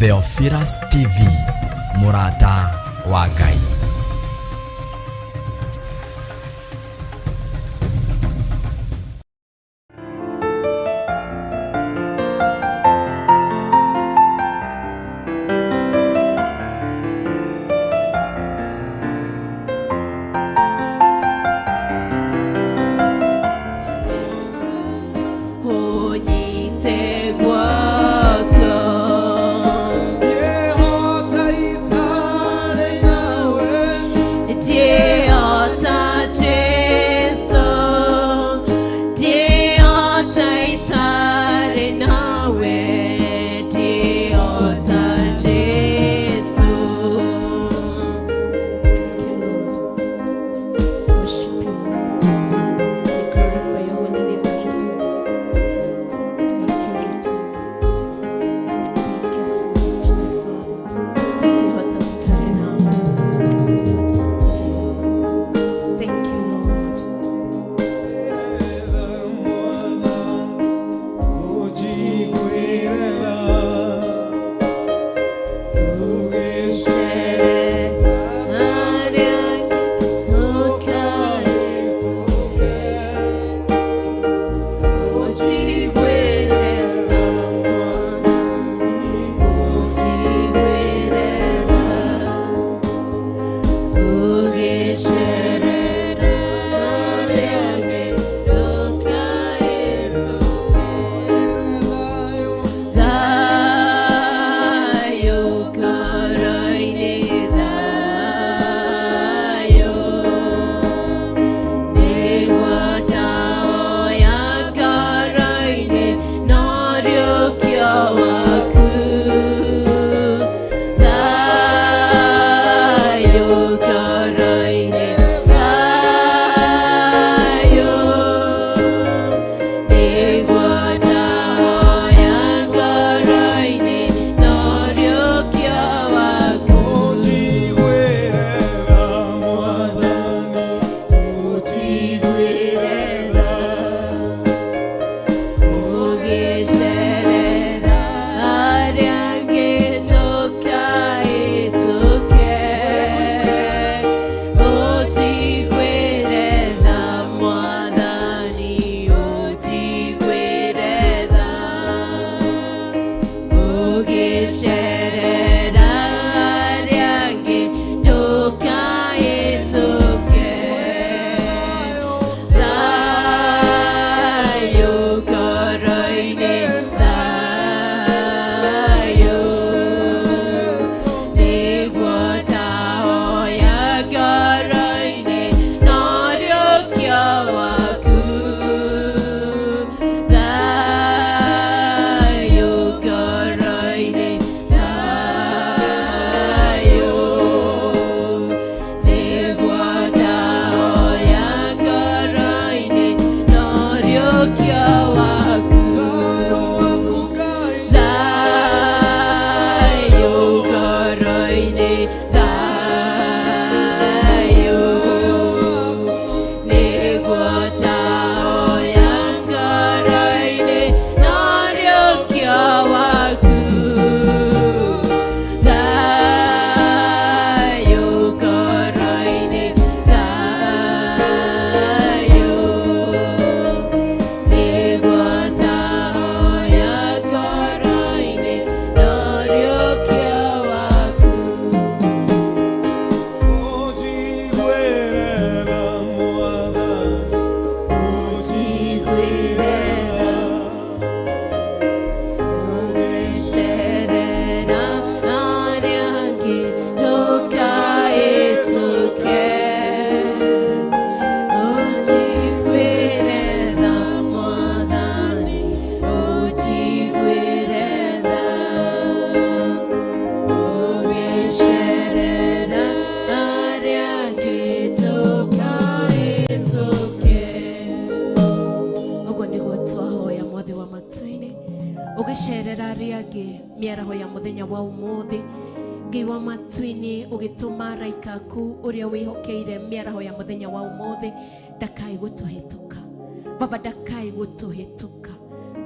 Theophilus TV, mũrata wa Ngai. Baba ndakai gutuhituka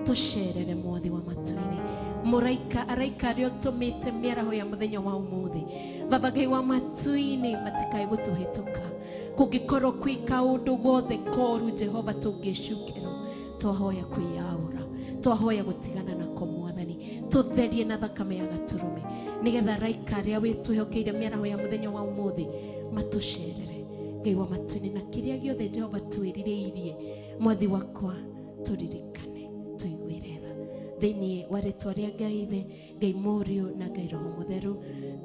tucerere mwathi wa matu-inĩ. Mũraika araika arĩa ũtũmĩte mĩaraho ya mũthenya wa ũmũthĩ, Baba Ngai wa matu-inĩ, matikae gũtũhĩtũka. Kũngĩkorwo kwĩ kaũndũ gothe koru, Jehova, tũngĩcukĩrwo, twahoya kwĩyaũra, twahoya gũtigana nako. Mwathani, tũtherie na thakame ya Gatũrũme, nĩgetha araika arĩa wĩtwĩhokeire mĩaraho ya mũthenya wa ũmũthĩ matũcerere, Ngai wa matu-inĩ, na kĩrĩa gĩothe, Jehova, twĩrirĩirie, Mwathi wakwa, tũririkane, tũiguĩre tha. Thĩinĩ wa rĩtwa rĩa Ngai Ithe, Ngai Mũriũ na Ngai Roho Mũtheru,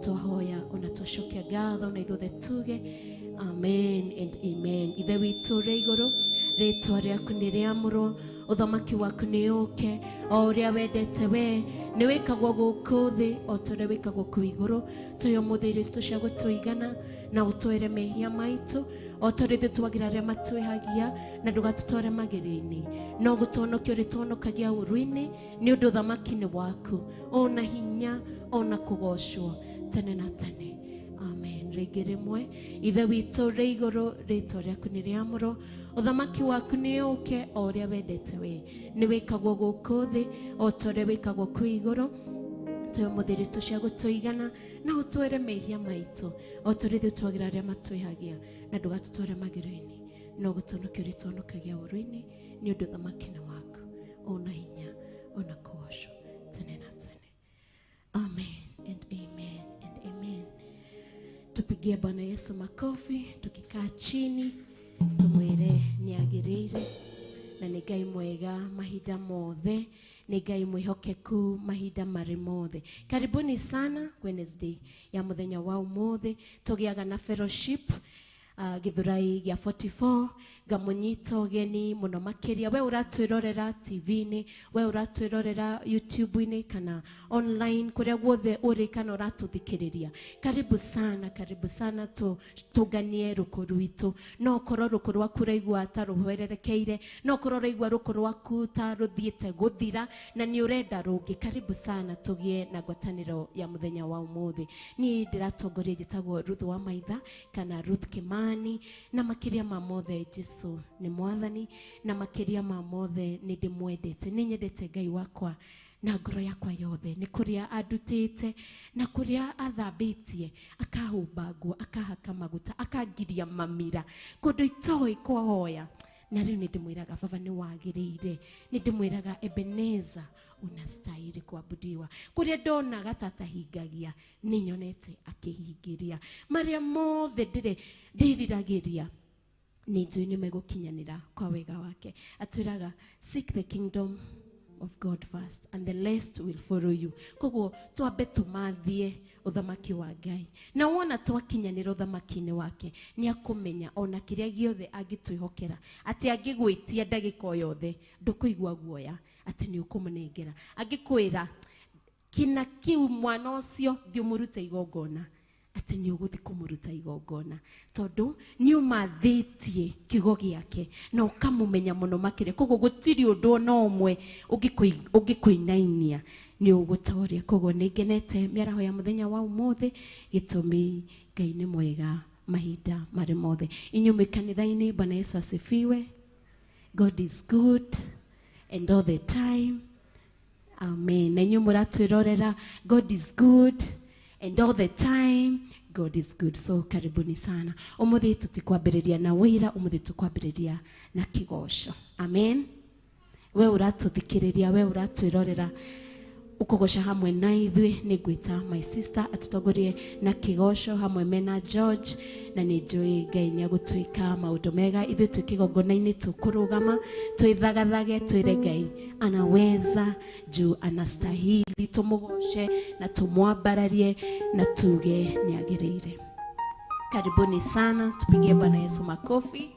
twahoya ona twacokia ngatho, na ithuothe tuge amen and amen. Ithe witũ ũrĩ igũrũ, rĩtwa rĩaku nĩ rĩamũrwo, ũthamaki waku nĩ ũke, o ũrĩa wendete we nĩ wĩkagwo gũkũ thĩ o ta ũrĩa wĩkagwo kũu igũrũ. Tũhe ũmũthĩ irio citũ cia gũtũigana, na ũtwĩre mehia maitũ o ta ũrĩa ithuĩ twagĩra arĩa matwĩhagia, na ndũgatũtware magerio-inĩ, no gũtũhonokia ũrĩtũhonokagia ũru-inĩ, nĩ ũndũ ũthamaki nĩ waku, ona hinya, ona kũgocwo tene na tene. Amen. Rĩngĩ rĩmwe, Ithe witũ ũrĩ igũrũ, rĩtwa rĩaku nĩ rĩamũrwo, ũthamaki waku nĩ ũke, o ũrĩa wendete we nĩ wĩkagwo gũkũ thĩ o ta ũrĩa wĩkagwo kũu igũrũ. Tũhe ũmũthĩ irio citũ cia gũtũigana, na ũtwĩre mehia maitũ o ta ũrĩa ithuĩ twagĩra arĩa matwĩhagia, na ndũgatũtware magerio-inĩ, no gũtũhonokia ũrĩtũhonokagia ũru-inĩ, nĩ ũndũ ũthamaki nĩ waku, ona hinya, ona kũgocwo tene na tene. Amen and amen and amen. Tupigie Bwana Yesu makofi tukikaa chini, tumwire nĩ agĩrĩire na nĩ Ngai mwega mahinda mothe, nĩ Ngai mwĩhokeku mahinda marĩ mothe. Karibuni sana Wednesday ya mũthenya wa ũmũthĩ. Tũgĩaga na fellowship Githurai gĩa 44. Ngamũnyita ũgeni mũno makĩria, we ũratwĩrorera TV-inĩ, we ũratwĩrorera YouTube-inĩ kana online, kũrĩa guothe ũrĩ kana ũratũthikĩrĩria, karibu sana, karibu sana. Tũnganie rũkũ rwitũ. No ũkorwo rũkũ rwaku ũraigua ta rũhwererekeire, no ũkorwo ũraigua rũkũ rwaku ta rũthiĩte gũthira na nĩ ũrenda rũngĩ, karibu sana tũgĩe na ngwatanĩro ya mũthenya wa ũmũthĩ. Niĩ ndĩratongoria, njĩtagwo Ruth wa Maitha kana Ruth Kimani, na makĩria ma mothe, Jesu nĩ Mwathani, na makĩria ma mothe nĩ ndĩmwendete, nĩ nyendete Ngai wakwa na ngoro yakwa yothe, nĩ kũrĩa andutĩte na kũrĩa athambĩtie, akahumba nguo, akahaka maguta, akangiria mamira kũndũ itoĩ kwahoya. Na rĩu nĩ ndĩmwĩraga, Baba, nĩ wagĩrĩire. Nĩ ndĩmwĩraga, Ebeneza, unastahili kuabudiwa. Kũrĩa ndonaga tatahingagia, nĩ nyonete akĩhingĩria. Marĩa mothe ndĩrĩ ndĩriragĩria, nĩ njũĩ nĩ megũkinyanĩra kwa wega wake. Atwĩraga, "Seek the kingdom of God first and the rest will follow you." Koguo twambe tũmathie ũthamaki wa Ngai, na wona twakinyanĩra ũthamaki-inĩ wake, nĩ akũmenya ona kĩrĩa gĩothe angĩtwĩhokera, atĩ angĩgwĩtia ndagĩka o yothe, ndũkũigua guoya atĩ nĩ ũkũmũnengera. Angĩkwĩra kĩna kĩu, mwana ũcio thiĩ ũmũrute igongona, atĩ nĩ ũgũthiĩ kũmũruta igongona, tondũ nĩ ũmathĩtie kiugo gĩake na ũkamũmenya mũno makĩria. Koguo gũtirĩ ũndũ ona ũmwe ũngĩkũinainia, nĩ ũgũtoria. Koguo nĩ ngenete mĩaraho ya mũthenya wa ũmũthĩ, gĩtũmi Ngai nĩ mwega mahinda marĩ mothe. Inyuĩ mwĩ kanitha-inĩ, Bwana Yesu asifiwe. God is good and all the time. Amen. Na inyuĩ mũratwĩrorera, God is good and all the time God is good. So karibuni sana. Ũmũthĩ tũtikwambĩrĩria na wĩra, ũmũthĩ tũkwambĩrĩria na kĩgoco. Amen. We ũratũthikĩrĩria, we ũratwĩrorera, ũkũgoca hamwe na ithuĩ. Nĩ ngwĩta my sister atũtongorie na kĩgoco hamwe mena George, na nĩ njũĩ Ngai nĩ agũtwĩka maũndũ mega. Ithuĩ twĩ kĩgongona-inĩ, tũkũrũgama twĩthagathage, twĩre Ngai anaweza juu anastahili, tũmũgoce na tũmwambararie na tuge nĩ agĩrĩire. Karibuni sana, tupigie Bwana Yesu makofi.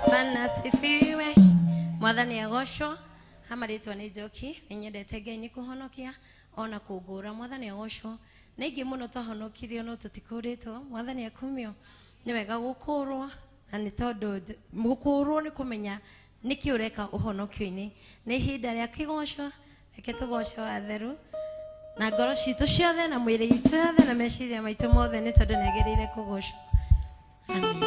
Bwana asifiwe. Mwathani agocwo. Hama rĩtwa nĩ Njoki. Nĩ nyendete Ngai nĩ kũhonokia ona kũngũra. Mwathani agocwo. Nĩ aingĩ mũno twahonokirio no tũtikũrĩtwo. Mwathani akumio. Nĩ wega gũkũrwo, na nĩ tondũ gũkũrwo nĩ kũmenya nĩkĩ ũreka ũhonokio-inĩ. Nĩ ihinda rĩa kĩgoco, reke tũgoce watheru na ngoro citũ ciothe na mwĩrĩ itũ yothe na meciria maitũ mothe, nĩ tondũ nĩ agĩrĩire kũgocwo. Amen.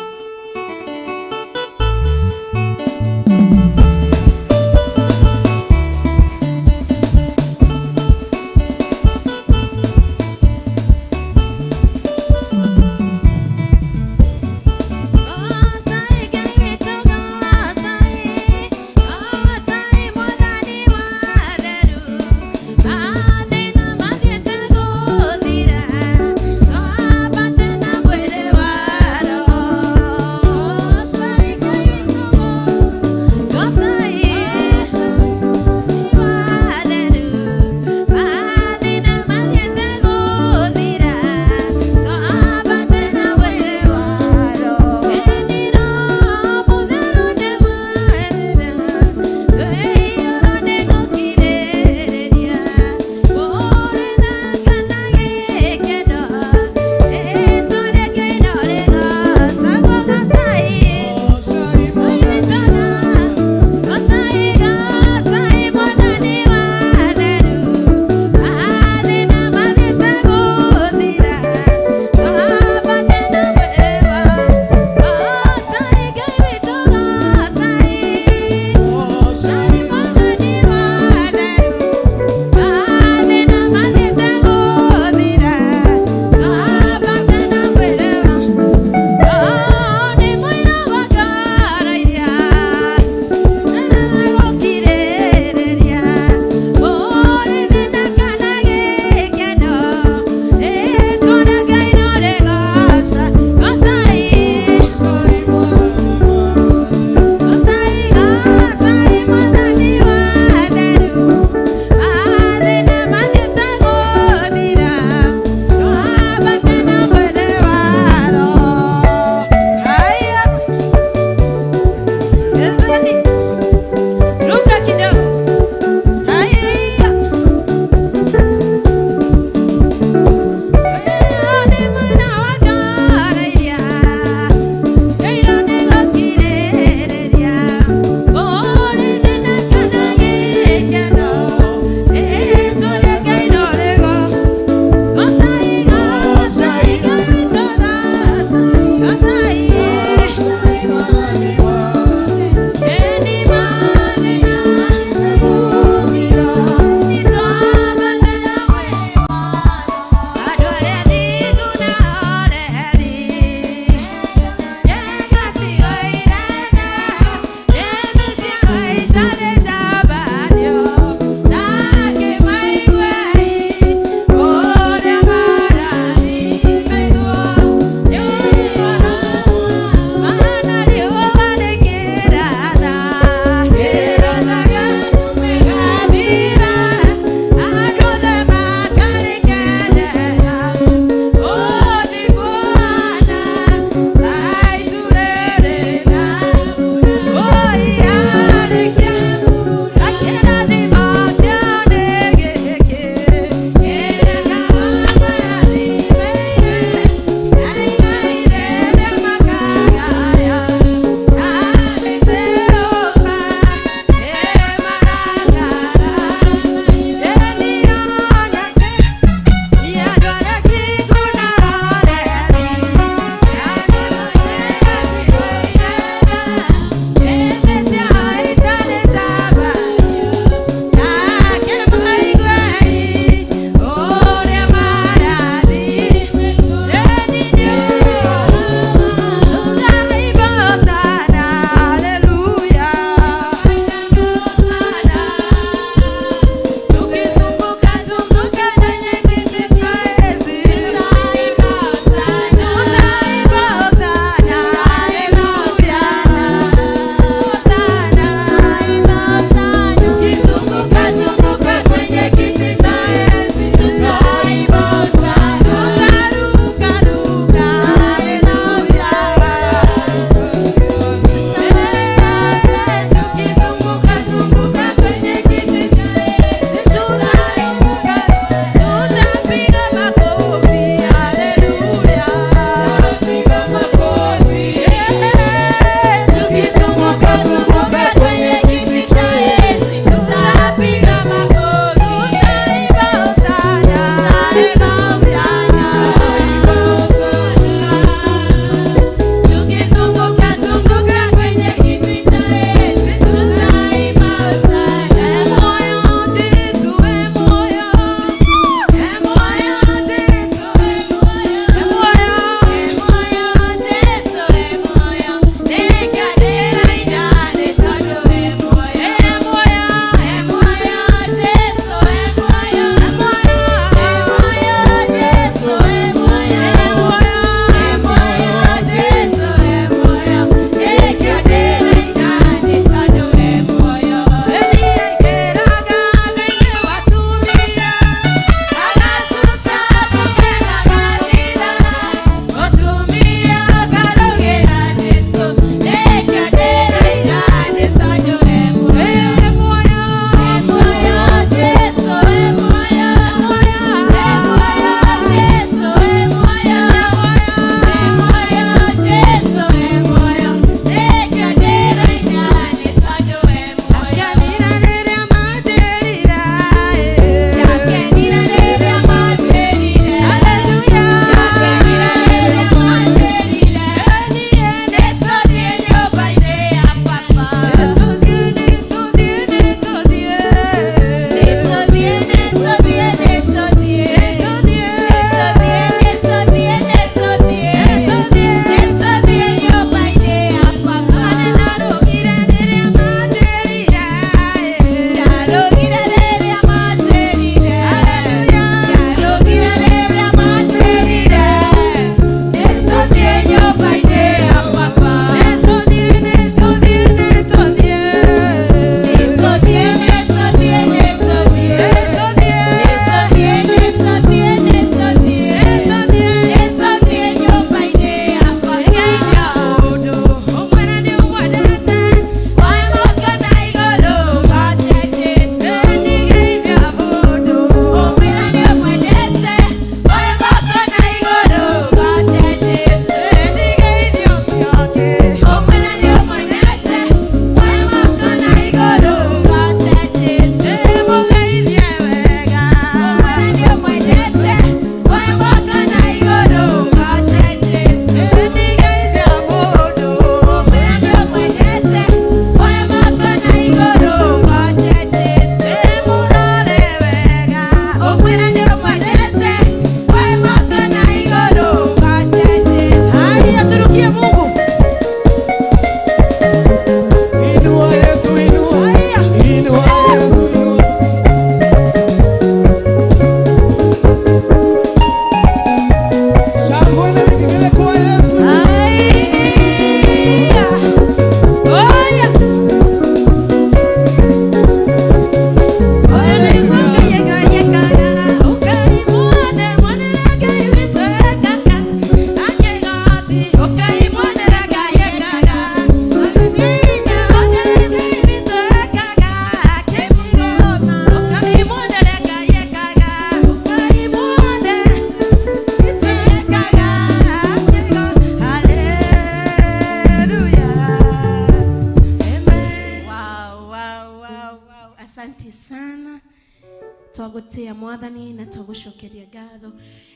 Twagũtĩa Mwathani na twagũcokeria ngatho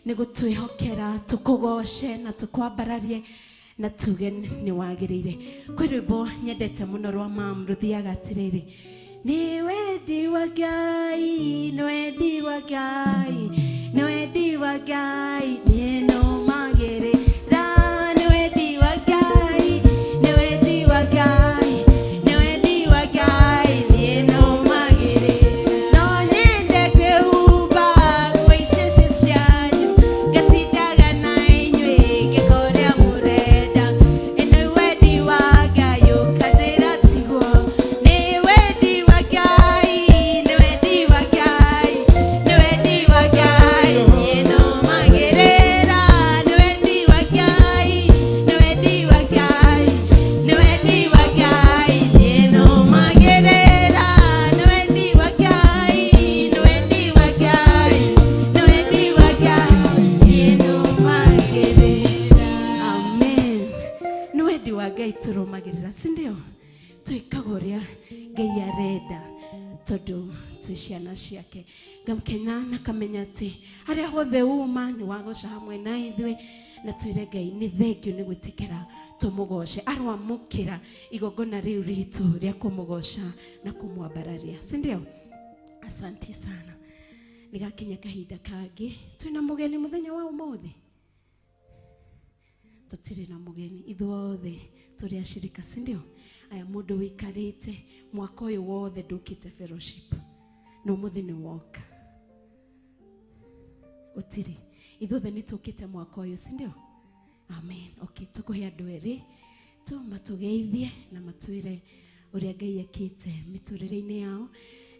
nĩ gũtwĩhokera tũkũgoce na tũkwambararie na tuge nĩ wagĩrĩire. Kwĩ rwĩmbo nyendete mũno rwa mam rũthiaga atĩrĩrĩ, nĩ wendi wa Ngai, nĩ wendi wa Ngai, nĩ wendi wa Ngai, niĩ nũmagĩrĩra, nĩ wendi wa Ngai, nĩ wendi wa Ngai, nĩ wendi wa Ngai, niĩ nũmagĩrĩra. No nyende kwĩhumba nguo icio cianyu, ngatindaga na inyuĩ ngĩka ũrĩa mũrenda. Nĩ wendi wa Ngai ũkanjĩra tiguo. Nĩ wendi wa Ngai, nĩ wendi wa Ngai, nĩ wendi wa Ngai, niĩ nũmagĩrĩra. Nĩ wendi wa Ngai, nĩ wendi wa Ngai, nĩ wendi wa Ngai, niĩ nũmagĩrĩra. Nĩ wendi wa Ngai, nĩ wendi wa Ngai, nĩ wendi wa Ngai, niĩ nũmagĩrĩra. Amen. Nĩ wendi wa Ngai tũrũmagĩrĩra, si ndio? Twĩkaga ũrĩa Ngai arenda tondũ twĩ ciana ciake. Ngamkena na kamenya atĩ harĩa hothe uma nĩ wagoca hamwe na ithuĩ, na twĩre Ngai nĩ thengio nĩ gwĩtĩkĩra tũmũgoce. Arwamũkĩra igongona rĩu ritũ rĩa kũmũgoca na kũmwambararia, si ndio? Asante sana. Nĩgakinya kahinda kangĩ twĩna mũgeni mũthenya wa ũmũthĩ. Tũtirĩ na mũgeni, ithuothe tũrĩ acirika, si ndio? Aya, mũndũ wĩikarĩte mwaka ũyũ wothe ndũkĩte fellowship na ũmũthĩ nĩ woka, gũtirĩ. Ithuothe nĩ tũkĩte mwaka ũyũ, si ndio? Amen. Okay, tũkũhe andũ erĩ tu matũgeithie na matwĩre ũrĩa Ngai ekĩte mĩtũrĩre-inĩ yao,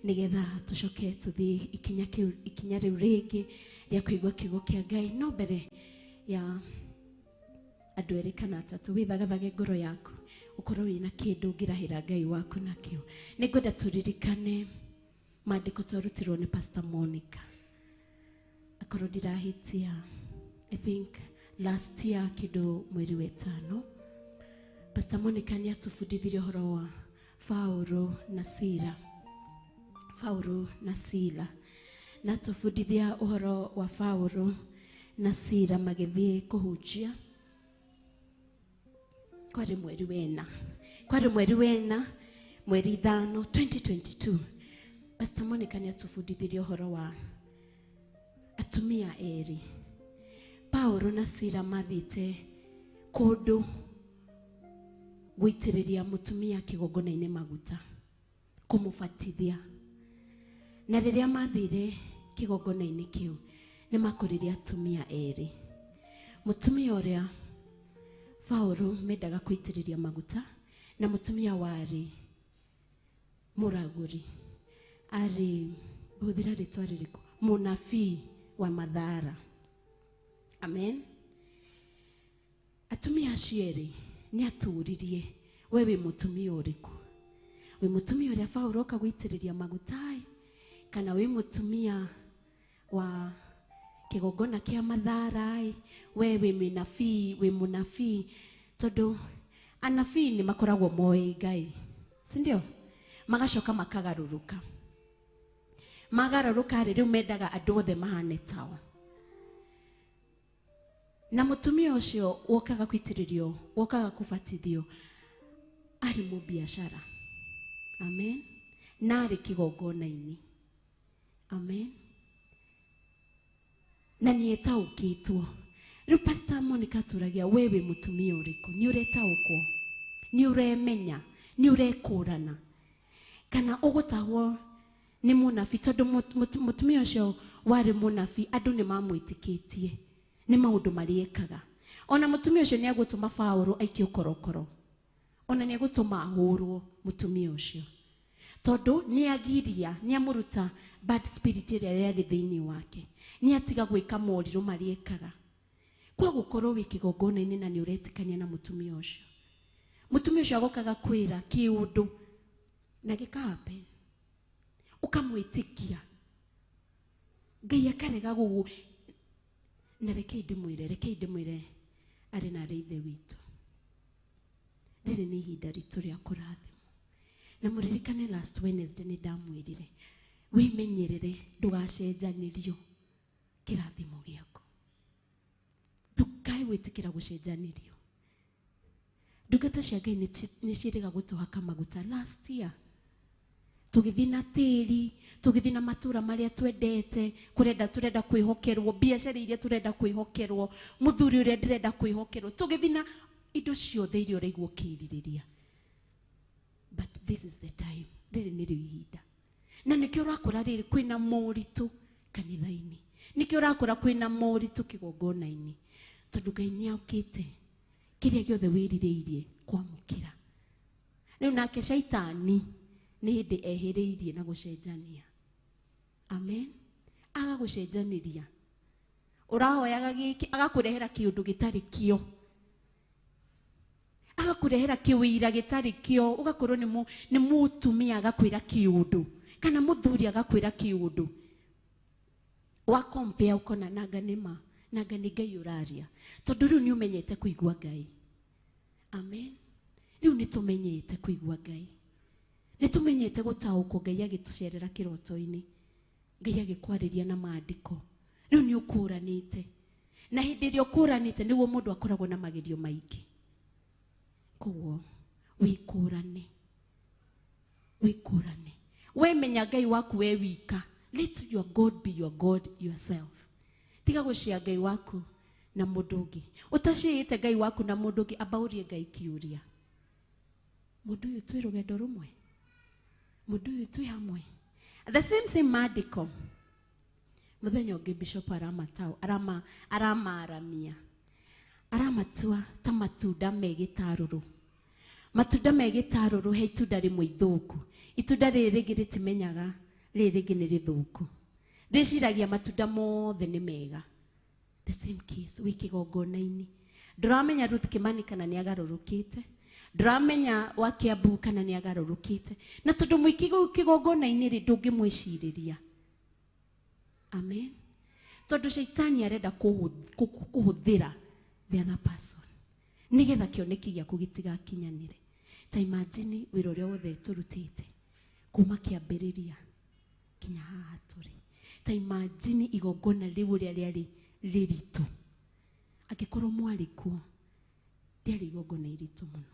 nĩgetha tũcoke tũthiĩ ikinya rĩu rĩngĩ rĩa kũigua kiugo kĩa Ngai. No mbere ya andũ erĩ kana atatũ, wĩthagathage ngoro yaku ũkorwo wĩna kĩndũ ũngĩrahĩra Ngai waku nakĩo. Nĩngwenda tũririkane maandĩko twarutirwo nĩ Pastor Monica. Akorwo ndirahĩtia, I think last year kĩndũ mweri wa ĩtano, Pastor Monica nĩ atũbundithirie ũhoro wa Paulo na Sila. Paulo na Sila. Na atũbundithia ũhoro wa Paulo na Sila magĩthiĩ kũhunjia. Kwarĩ mweri wena. Kwarĩ mweri wena, mweri ithano, 2022. Pastor Monica nĩ atũbundithirie ũhoro wa atumia erĩ. Paulo na Sila mathiĩte kũndũ gũitĩrĩria mũtumia kĩgongona-inĩ maguta, kũmũbatithia. Na rĩrĩa mathire kĩgongona-inĩ kĩu, nĩ makorire atumia erĩ. Mũtumia ũrĩa Paulo mendaga kũitĩrĩria maguta na mũtumia warĩ mũragũri, arĩ hũthĩra rĩtwa rĩrĩkũ, mũnabii wa Mathara. Amen. Atumia acio erĩ nĩ atũririe, we wĩ mũtumia ũrĩkũ? Wĩ mũtumia ũrĩa Paulo oka gũitĩrĩria maguta ĩ, kana wĩ mũtumia wa kĩgongona kĩa Mathara ĩ? We wĩ mũnabii, wĩ mũnabii? Tondũ anabii nĩ makoragwo moĩ Ngai, si ndio? Magacoka makagarũrũka. Magarũrũka rĩ, rĩu mendaga andũ othe mahane tao. Na mũtumia ũcio wokaga kũitĩrĩrio, wokaga kũbatithio, arĩ mũbiacara. Amen. Na arĩ kĩgongona-inĩ. Amen. Na nĩ etaũkĩtwo. Rĩu Pastor Monica atũragia, we wĩ mũtumia ũrĩkũ? Nĩ ũretaũkwo? Nĩ ũremenya? Nĩ ũrekũrana? Kana ũgũtahwo nĩ mũnabii? Tondũ mũtumia ũcio warĩ mũnabii, andũ nĩ mamwĩtĩkĩtie nĩ maũndũ marĩa ekaga. Ona mũtumia ũcio nĩ egũtũma Paulo aikio korokoro. Ona nĩ egũtũma ahũrwo mũtumia ũcio. Tondũ nĩ agiria, nĩ amũruta bad spirit ĩrĩa yarĩ thĩinĩ wake. Nĩ atiga gwĩka morirũ marĩa ekaga. Kwa gũkorwo wĩ kĩgongona-inĩ na nĩ ũretĩkania na mũtumia ũcio. Mũtumia ũcio agokaga kwĩra kĩũndũ na gĩka happen. Ũkamwĩtĩkia. Ngai akarega gũgũ. Na rekei ndĩmwĩre, rekei ndĩmwĩre arĩ na arĩ ithe witũ. Rĩrĩ nĩ ihinda ritũ rĩa kũrathimwo. Na mũririkane last Wednesday nĩ ndamwĩrire. Wĩmenyerere ndũgacenjanĩrio kĩrathimo gĩaku. Ndũkae gwĩtĩkĩra gũcenjanĩrio. Ndungata cia Ngai nĩ ciĩrĩga gũtũhaka maguta last year. Tũgĩthiĩ na tĩri, tũgĩthiĩ na matũra marĩa twendete, kũrenda tũrenda kwĩhokerwo, biacara iria tũrenda kwĩhokerwo, mũthuri ũrĩa ndĩrenda kwĩhokerwo, tũgĩthiĩ na indo ciothe iria ũraigua ũkĩrirĩria. But this is the time. Rĩrĩ nĩrĩo ihinda. Na nĩkĩo ũrakora rĩrĩ kwĩna moritũ kanitha-inĩ. Nĩkĩo ũrakora kwĩna moritũ kĩgongona-inĩ. Tondũ Ngai nĩokĩte kĩrĩa gĩothe wĩrirĩirie kwamũkĩra. Rĩu nake caitani nĩ hĩndĩ ehĩrĩirie na gũcenjania. Amen. Agagũcenjanĩria. Ũrahoyaga gĩkĩ, agakũrehera kĩũndũ gĩtarĩ kĩo. Agakũrehera kĩwĩira gĩtarĩ kĩo, ũgakorwo nĩ mũtumia agakwĩra kĩũndũ kana mũthuri agakwĩra kĩũndũ. Wa compare ũkona nanga nĩ ma, nanga nĩ Ngai ũraria. Tondũ rĩu nĩ ũmenyete kũigua Ngai. Amen. Rĩu nĩ tũmenyete kũigua Ngai. Nĩ tũmenyete gũtaũkwo Ngai agĩtũcerera kĩroto-inĩ. Ngai agĩkwarĩria na maandĩko. Rĩu nĩ ũkũranĩte. Na hĩndĩ ĩrĩa ũkũranĩte nĩguo mũndũ akoragwo na magerio maingĩ. Koguo wĩkũrane. Wĩkũrane. We menya Ngai waku we wika. Let your God be your God yourself. Tiga gũcia Ngai waku na mũndũ ũngĩ. Ũtaciĩte Ngai waku na mũndũ ũngĩ, amba ũrie Ngai kĩũria. Mũndũ ũyũ twĩ rũgendo rũmwe? Mũndũ ũyũ twĩ hamwe? The same maandĩko. Mũthenya ũngĩ Bishop aramatau, aramaramia. Aramatua ta matunda me gĩtarũrũ. Matunda me gĩtarũrũ he itunda rĩmwe ithũku. Itunda rĩrĩ rĩngĩ rĩtimenyaga rĩrĩ rĩngĩ nĩ rĩthũku. Rĩciragia matunda mothe nĩ mega. The same case wĩ kĩgongona-inĩ. Ndũramenya Ruth Kimani kana nĩ agarũrũkĩte. Ndũramenya wa Kiambu kana nĩ agarũrũkĩte. Na tondũ mwĩ kĩgongona-inĩ rĩ, ndũngĩmwĩcirĩria. Amen. Tondũ caitani arenda kũhũthĩra the other person. Nĩgetha kĩoneki gĩaku gĩtigakinyanĩre. Ta imagine wĩra ũrĩa wothe tũrutĩte kuma kĩambĩrĩria kinya haha tũrĩ. Ta imagine igongona rĩu ũrĩa rĩarĩ rĩritũ. Angĩkorwo mwarĩ kuo, rĩarĩ igongona iritũ mũno.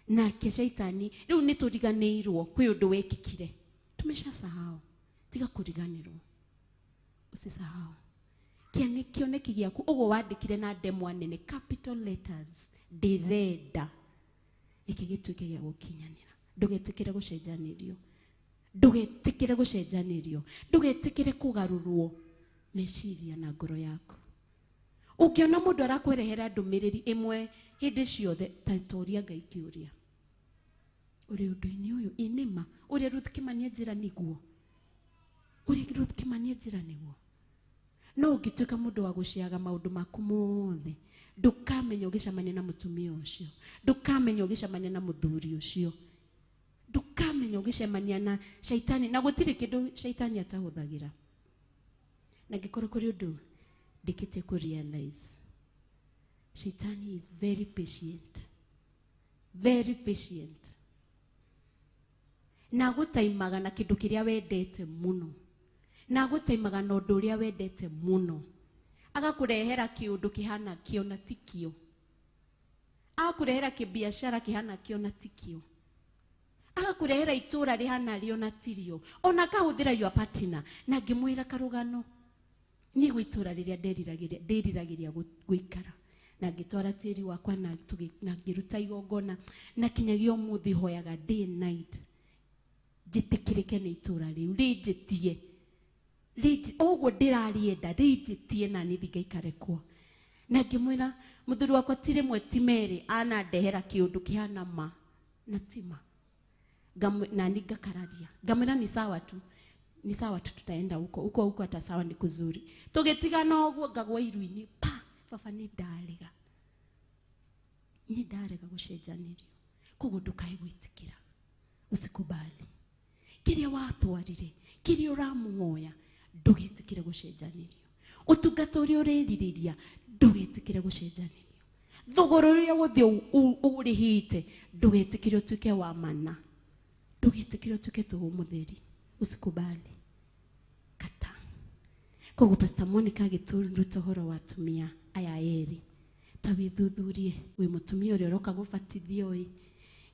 Nake caitani rĩu nĩ tũriganĩirwo kwĩ ũndũ wekĩkire. Tumeshasahau. Tiga kũriganĩrwo. Usisahau. Kĩoneki gĩaku ũguo wandĩkire na ndemwa nene, capital letters, ndĩrenda. Gĩkĩ gĩtuĩke gĩa gũkinyanĩra. Ndũgetĩkĩre gũcenjanĩrio. Ndũgetĩkĩre gũcenjanĩrio. Ndũgetĩkĩre kũgarũrwo meciria na ngoro yaku. Ũngĩona mũndũ arakwerehera ndũmĩrĩri ĩmwe hĩndĩ ciothe, ta toria Ngai kĩũria. Ũrĩ ũndũ-inĩ ũyũ, ĩ nĩ ma, ũrĩa Ruth Kimani anjĩra nĩguo. Ũrĩa Ruth Kimani anjĩra nĩguo. No ũngĩtuĩka mũndũ wa gũciaga maũndũ maku mothe, ndũkamenya ũgĩcemania na mũtumia ũcio, ndũkamenya ũgĩcemania na mũthuri ũcio, ndũkamenya ũgĩcemania na caitani, na gũtirĩ kĩndũ caitani atahũthagĩra. Na ngĩkorwo kũrĩ ũndũ ndĩkĩtie kũ realize, Shaitani is very patient. Very patient. Na gũtaimaga na kĩndũ kĩrĩa wendete mũno. Na gũtaimaga na ũndũ ũrĩa wendete mũno. Agakũrehera kĩũndũ kĩhana kĩo na ti kĩo. Agakũrehera kĩbiacara kĩhana kĩo na ti kĩo. Agakũrehera itũra rĩhana rĩo na ti rĩo. Ona akahũthĩra your partner. Na ngĩmwĩra karũgano. Niĩ gwĩ itũra rĩrĩa ndĩriragĩria gũikara. Na ngĩtwara tĩri wakwa na ngĩruta igongona. Na kinyagia ũmũthĩ hoyaga day and night. Njĩtĩkĩrĩke nĩ itũra rĩu, rĩnjĩtie. Ũguo ndĩrarĩenda, rĩnjĩtie na niĩ thiĩ ngaikare kuo. Na ngĩmwĩra mũthuri wakwa ti rĩmwe ti merĩ anandehera kĩũndũ kĩhana ma na ti ma. Na niĩ ngakararia. Ngamwĩra ni sawa tu. Ni sawa tu, tutaenda huko. Huko huko hata sawa ni kuzuri. Tũgĩtigana ũguo ngagwa iru-inĩ. Pa, baba nĩ ndarega. Nĩ ndarega gũcenjanĩrio. Koguo ndũkae gwĩtĩkĩra. Usikubali. Kĩrĩa watwarire, kĩrĩa ũramũhoya, ndũgetĩkĩre gũcenjanĩrio. Ũtungata ũrĩa ũrerirĩria, ndũgetĩkĩre gũcenjanĩrio. Thogora ũrĩa wothe ũrĩhĩte, ndũgetĩkĩre ũtuĩke wa mana. Ndũgetĩkĩre ũtuĩke tũhũ mũtheri. Usikubali. Koguo Pastor Monica agĩtũruta ũhoro wa atumia aya erĩ. Ta wĩthuthurie, wĩ mũtumia ũrĩa ũroka gũbatithio ĩ,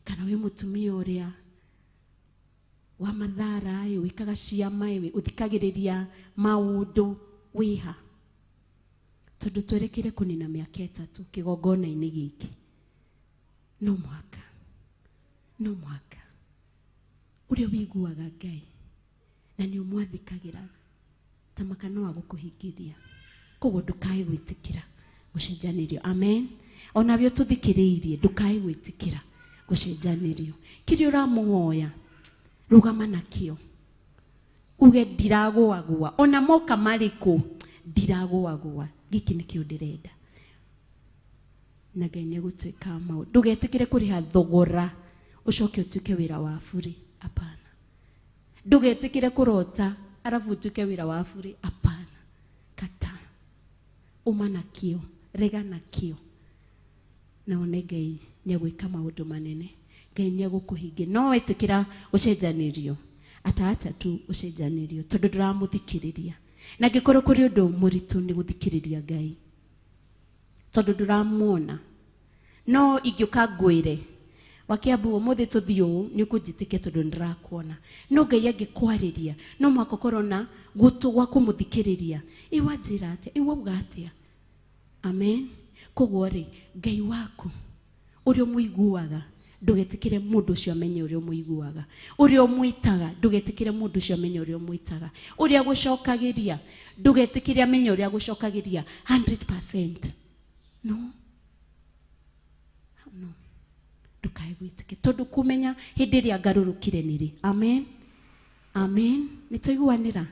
kana wĩ mũtumia ũrĩa wa mathara ĩ, wĩkaga ciama ĩ, ũthikagĩrĩria maũndũ wĩha. Tondũ twerekeire kũnina mĩaka 3 kĩgongona-inĩ gĩkĩ. No mũhaka, no mũhaka ũrĩa wĩiguaga Ngai na nĩ ũmwathĩkagĩra ta maka no agũkũhingĩria. Koguo ndũkae gwĩtĩkĩra gũcenjanĩrio. Amen. Onawe ũtũthikĩrĩirie, ndũkae gwĩtĩkĩra gũcenjanĩrio. Kĩrĩa ũramũhoya, rũgama nakĩo. Uge ndiragũagũa, ona moka marĩkũ ndiragũagũa, gĩkĩ nĩkĩo ndĩrenda. Na Ngai nĩegũtuĩka maũndũ. Ndũgetĩkĩre kũrĩha thogora ũcoke ũtuĩke wĩra wa bure. Hapana. Ndũgetĩkĩre kũrota arabu ũtuĩke wĩra wa bure. Hapana. Kata. Uma nakĩo, rega nakĩo. Na one Ngai nĩegwĩka maũndũ manene. Ngai nĩegũkũhingia. No wetĩkĩra gũcenjanĩrio, ataacha tu ũcenjanĩrio tondũ ndũramũthikĩrĩria. Na angĩkorwo kũrĩ ũndũ mũritũ nĩ gũthikĩrĩria Ngai, tondũ ndũramuona. No ingĩũka ngwĩre Wakiambu ũmũthĩ tũthiĩ ũũ, nĩ ũkũnjĩtĩkia tondũ nĩndĩrakuona. No Ngai angĩkwarĩria, no mũhaka ũkorwo na gũtũ gwa kũmũthikĩrĩria. Ĩ wanjĩra atĩa? Ĩ wauga atĩa? Amen. Koguo rĩ, Ngai waku ũrĩa ũmũiguaga, ndũgetĩkĩre mũndũ ũcio amenye ũrĩa ũmũiguaga. Ũrĩa ũmwĩtaga, ndũgetĩkĩre mũndũ ũcio amenye ũrĩa ũmwĩtaga. Ũrĩa agũcokagĩria, ndũgetĩkĩre amenye ũrĩa agũcokagĩria 100%. No. No. Ndũkae gwĩtĩkĩra tondũ kũmenya hĩndĩ ĩrĩa ngarũrũkire nĩ rĩ. Amen. Amen. Nĩtwaiguanĩra?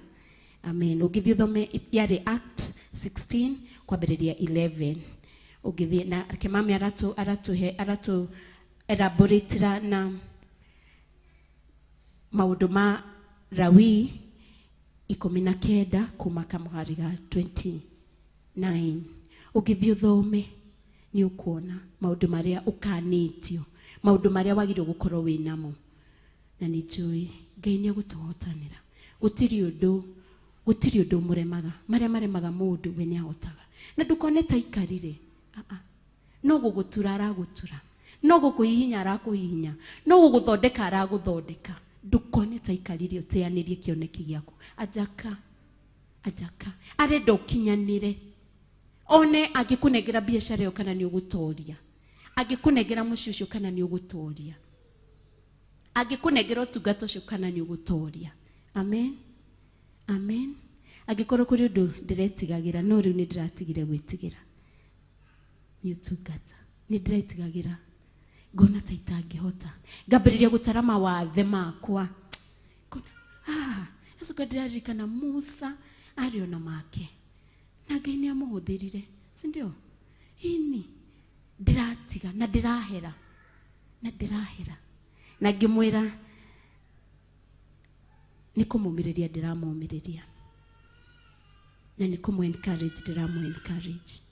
Amen. Ũngĩthiĩ ũthome yarĩ Act 16 kwambĩrĩria 11. Ũngĩthiĩ na reke mami aratũ elaboratera na maũndũ ma Lawi 19 kuma kamũhari ga 29. Ũngĩthiĩ ũthome nĩ ũkuona maũndũ marĩa ũkanĩtio, maũndũ marĩa wagĩrĩirwo gũkorwo wĩ namo. Na nĩ njũĩ Ngai nĩ egũtũhotanĩra. Gũtirĩ ũndũ mũremaga. Marĩa maremaga mũndũ we nĩ ahotaga. Na ndũkone ta aikarire. No gũgũtura aragũtura, no gũkũhihinya arakũhihinya, no gũgũthondeka aragũthondeka. Ndũkone ta aikarire ũteanĩrie kĩoneki gĩaku. Anjaka, anjaka. Arenda ũkinyanĩre. One angĩkũnengera biacara ĩyo kana nĩ ũgũtoria. Angĩkũnengera mũciĩ ũcio kana nĩ ũgũtoria. Angĩkũnengera ũtungata ũcio kana nĩ ũgũtoria. Amen. Amen. Angĩkorwo kũrĩ ũndũ ndĩretigagĩra, no rĩu nĩ ndĩratigire gwĩtigĩra. Nĩ ũtungata. Nĩ ndĩretigagĩra. Ngona ta itangĩhota. Ngambĩrĩria gũtara mawathe makwa. Ngona, ngacoka ndĩraririkana Musa arĩ ona make. Na Ngai nĩ amũhũthĩrire, si ndio? Ini ndĩratiga na ndĩrahera. Na ndĩrahera. Na ngĩmwĩra nĩ kũmũmĩrĩria ndĩramũmĩrĩria. Na nĩ kũmũ encourage ndĩramũ encourage.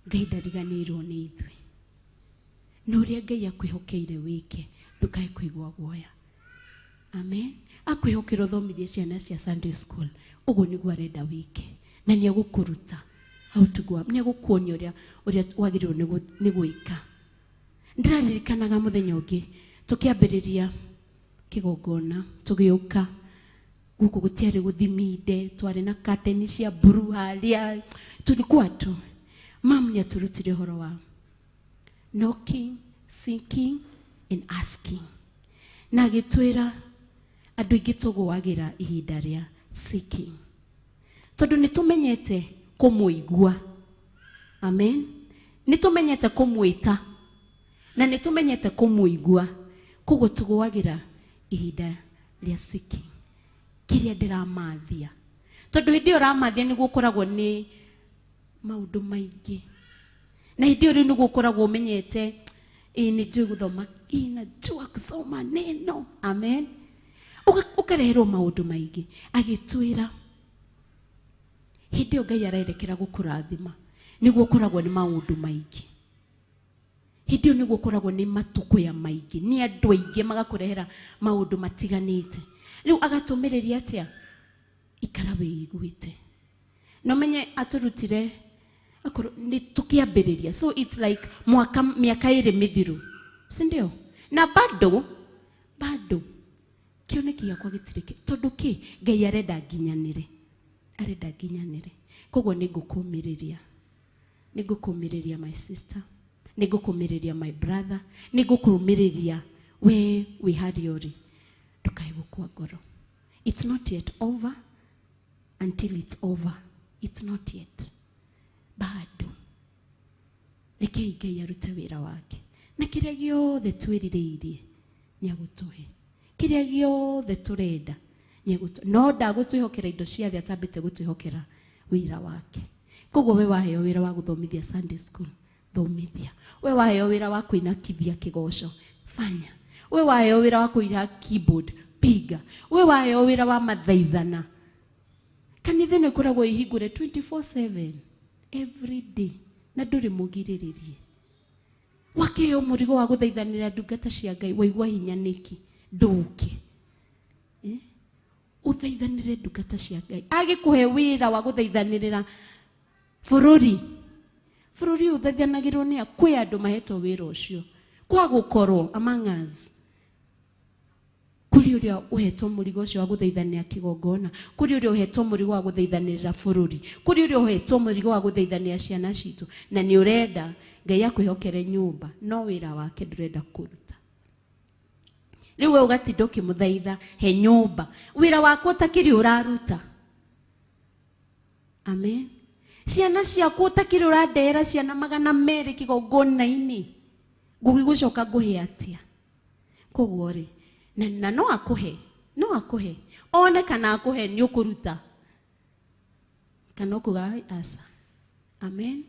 Ngai ndariganĩirwo nĩ ithuĩ. Na ũrĩa Ngai akwĩhokeire wĩke, ndũkae kũigua guoya. Amen. Akwĩhokera ũthomithie ciana cia Sunday school, ũguo nĩguo arenda wĩke. Na nĩ egũkũruta how to go up. Nĩ egũkuonia ũrĩa wagĩrĩirwo nĩ gwĩka. Ndĩraririkanaga mũthenya ũngĩ tũkĩambĩrĩria kĩgongona, tũgĩũka gũkũ gũtiarĩ gũthiminde, twarĩ na curtain cia blue harĩa, tulikuwa tu. Mam nĩ atũrutire ũhoro wa knocking, seeking and asking. Na agĩtwĩra andũ aingĩ tũgũagĩra ihinda rĩa seeking. Tondũ nĩ tũmenyete kũmũigua. Amen. Nĩ tũmenyete kũmwĩta. Na nĩ tũmenyete kũmũigua. Koguo tũgũagĩra ihinda rĩa seeking. Kĩrĩa ndĩramathia. Tondũ hĩndĩ ĩyo ũramathia nĩguo ũkoragwo nĩ maũndũ maingĩ. Na hĩndĩ ĩyo rĩu nĩguo ũkoragwo ũmenyete, ĩĩ nĩ njũĩ gũthoma, ĩĩ najua kusoma neno. Amen. Ũkareherwo maũndũ maingĩ. Agĩtwĩra hĩndĩ ĩyo Ngai arerekera gũkũrathima, nĩguo ũkoragwo nĩ maũndũ maingĩ. Hĩndĩ ĩyo nĩguo ũkoragwo nĩ matũkũya maingĩ, nĩ andũ aingĩ magakũrehera maũndũ matiganĩte. Rĩu agatũmĩrĩria atĩa? Ikara wĩiguĩte. No menye atũrutire akorwo nĩ tũkĩambĩrĩria. So it's like mwaka mĩaka ĩrĩ mĩthiru, si ndio? Na bado bado kĩoneki gĩakwa gĩtirĩ tondũ kĩ Ngai arenda nginyanĩre, arenda nginyanĩre. Koguo nĩ ngũkũmĩrĩria, nĩ ngũkũmĩrĩria my sister, nĩ ngũkũmĩrĩria my brother, nĩ ngũkũmĩrĩria we wĩ harĩa ũrĩ, ndũkae gũkua ngoro. It's not yet over until it's over. It's not yet. Bado rekei Ngai arute wĩra wake, na kĩrĩa gĩothe twĩrirĩirie nĩ agũtũhe, kĩrĩa gĩothe tũrenda nĩ agũtũhe. No ndagũtwĩhokera indo cia thĩ atambĩte gũtwĩhokera wĩra wake. Koguo we waheo wĩra wa gũthomithia Sunday school, thomithia. We waheo wĩra wa kũinakithia kĩgoco, fanya. We waheo wĩra wa kũiha keyboard, piga. We waheo wĩra wa mathaithana. Kanitha ĩno ĩkoragwo ĩhingũre 24/7 every day, na ndũrĩ mũgirĩrĩrie. Wakĩheo mũrigo wa gũthaithanĩra ndungata cia Ngai, waigua hinya nĩkĩ? Ndũke. Ũthaithanĩre ndungata cia Ngai. Agĩkũhe wĩra wa gũthaithanĩrĩra bũrũri, bũrũri ũyũ ũthaithanagĩrwo nĩ a? Kwĩ andũ mahetwo wĩra ũcio. Kwa gũkorwo among us, kũrĩ ũrĩa ũhetwo mũrigo ũcio wa gũthaithanĩra kĩgongona, kũrĩ ũrĩa ũhetwo mũrigo wa gũthaithanĩrĩra bũrũri, kũrĩ ũrĩa ũhetwo mũrigo wa gũthaithanĩra ciana citũ, na nĩ ũrenda Ngai akwĩhokere nyũmba, no wĩra wake ndũrenda kũruta. Rĩu we ũgatinda ũkĩmũthaitha he nyũmba, wĩra waku ũtakĩrĩ ũraruta. Amen. Ciana ciaku ũtakĩrĩ ũrandehera ciana 200 kĩgongona-inĩ, ngũgĩgũcoka ngũhe atĩa? Koguo rĩ, na no akũhe, no akũhe, one kana akũhe nĩ ũkũruta, kana ũkuga aca. Amen.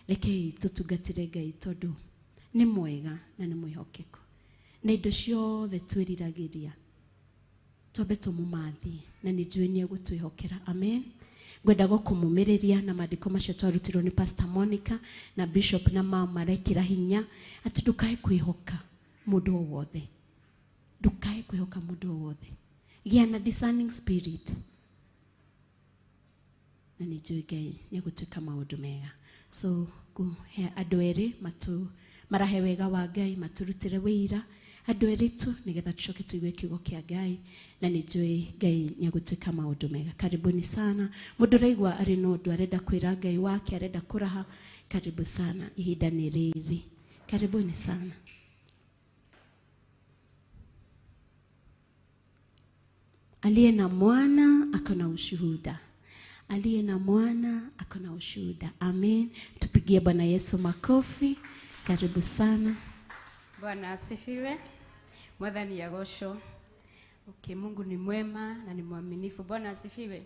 Rekei tũtungatĩre Ngai tondũ nĩ mwega na nĩ mwĩhokeku, na indo ciothe twĩriragĩria twambe tũmũmathie, na nĩ njũĩ nĩ egũtwĩhokera. Amen. Ngwenda gũkũmũmĩrĩria na maandĩko macio twarutirwo nĩ Pastor Monica na Bishop na mama marekĩra hinya atĩ ndũkae kwĩhoka mũndũ o wothe, ndũkae kwĩhoka mũndũ o wothe, gĩa na discerning spirit, na nĩ njũĩ Ngai nĩ egũtuĩka maũndũ mega. So ngũhe andũ erĩ matu marahe wega wa Ngai, maturutĩre wĩira andũ erĩ tu, nĩgetha tũcoke tũigue kiugo kĩa Ngai, na nĩ njũĩ Ngai nĩ egũtuĩka maũndũ mega. Karibuni sana. Mũndũ ũraigua arĩ na ũndũ arenda kwĩra Ngai wake, arenda kũraha, karibu sana, ihinda nĩ rĩrĩ. Karibuni sana. Aliye na mwana ako na ushuhuda. Aliye na mwana ako na ushuhuda. Amen. Tupigie Bwana Yesu makofi. Karibu sana. Bwana asifiwe. Mwathani agocwo. Okay, Mungu ni mwema na ni mwaminifu. Bwana asifiwe.